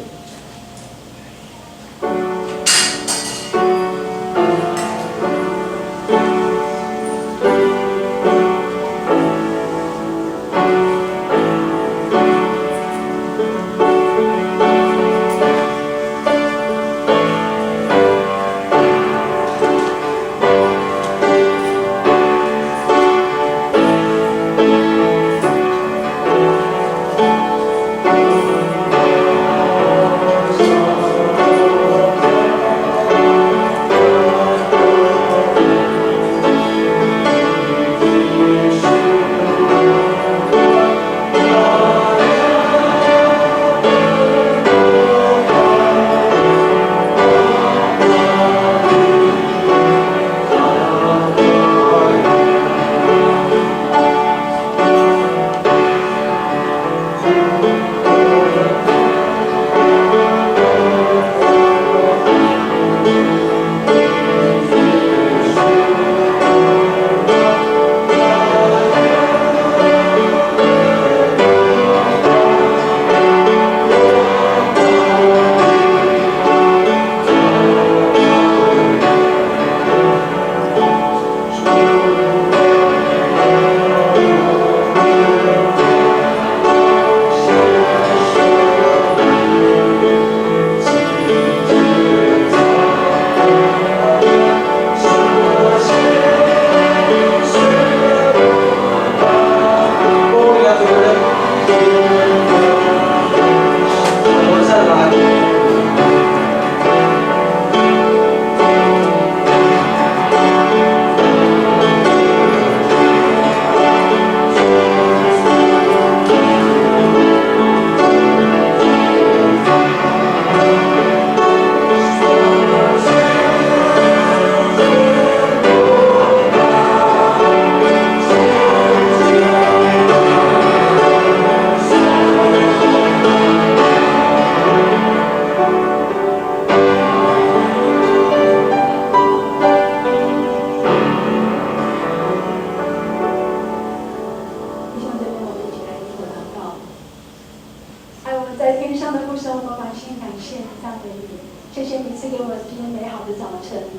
主，我们满心感谢赞美你，谢谢你赐给我们今天美好的早晨，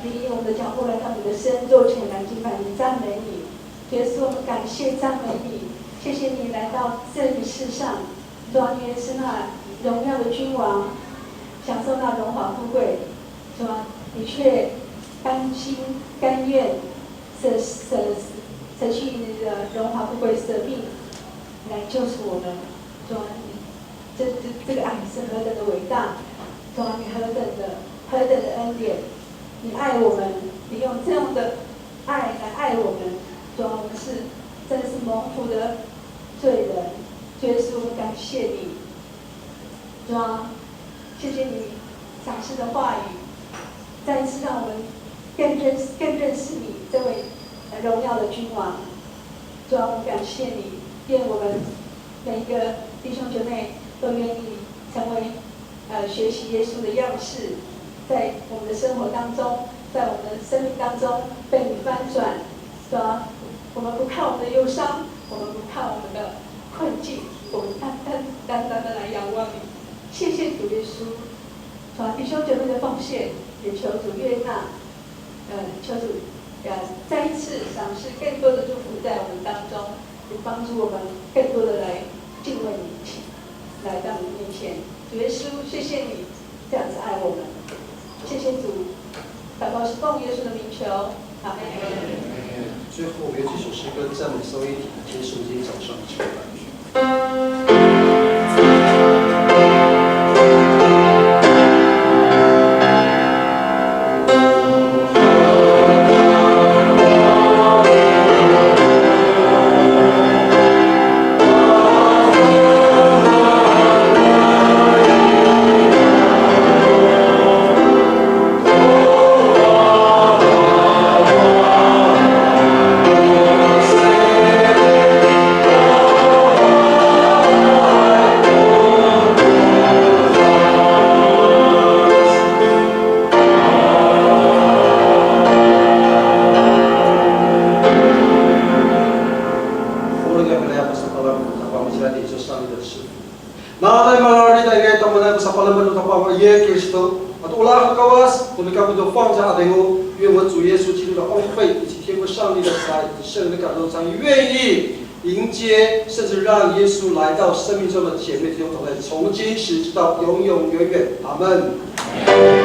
你以我们的脚步来到你的圣座前来敬拜你、赞美你。耶稣，我们感谢赞美你，谢谢你来到这个世上，主啊，你也是那荣耀的君王，享受那荣华富贵，主啊，你却甘心甘愿舍舍舍弃你的荣华富贵，舍命来救赎我们，主啊，你这这这个爱是何等的伟大，主啊，你何等的何等的恩典，你爱我们，你用这样的爱来爱我们，主啊，我们是真的是蒙福的罪人，主耶稣，我们感谢你，主啊，谢谢你赏赐的话语，再一次让我们更认识更认识你这位呃荣耀的君王，主啊，我们感谢你，愿我们每一个弟兄姐妹都愿意成为呃学习耶稣的样式，在我们的生活当中，在我们的生命当中被你翻转。主啊，我们不看我们的忧伤，我们不看我们的困境，我们单单单单的来仰望你。谢谢主耶稣，主啊，弟兄姐妹的奉献也求主悦纳。呃，求主，呃，再一次赏赐更多的祝福在我们当中，也帮助我们更多的来敬畏你，来到你面前。主耶稣，谢谢你这样子爱我们，谢谢主。祷告是奉耶稣的名求，阿门。最后，我们用这首诗歌赞美颂一体，结束今天早上的崇拜。Nanay mararid a ingay to, nanay ko sapalemed no Tapang Yis Kristo, ato olah no Kawas, to mikapot to fangcal a 'Adingo, 愿我们主耶稣基督的恩惠，以及天父上帝的慈爱，以及圣灵的感动，常与愿意迎接，甚至让耶稣来到生命中的姐妹弟兄同在，从今时直到永永远远。阿门。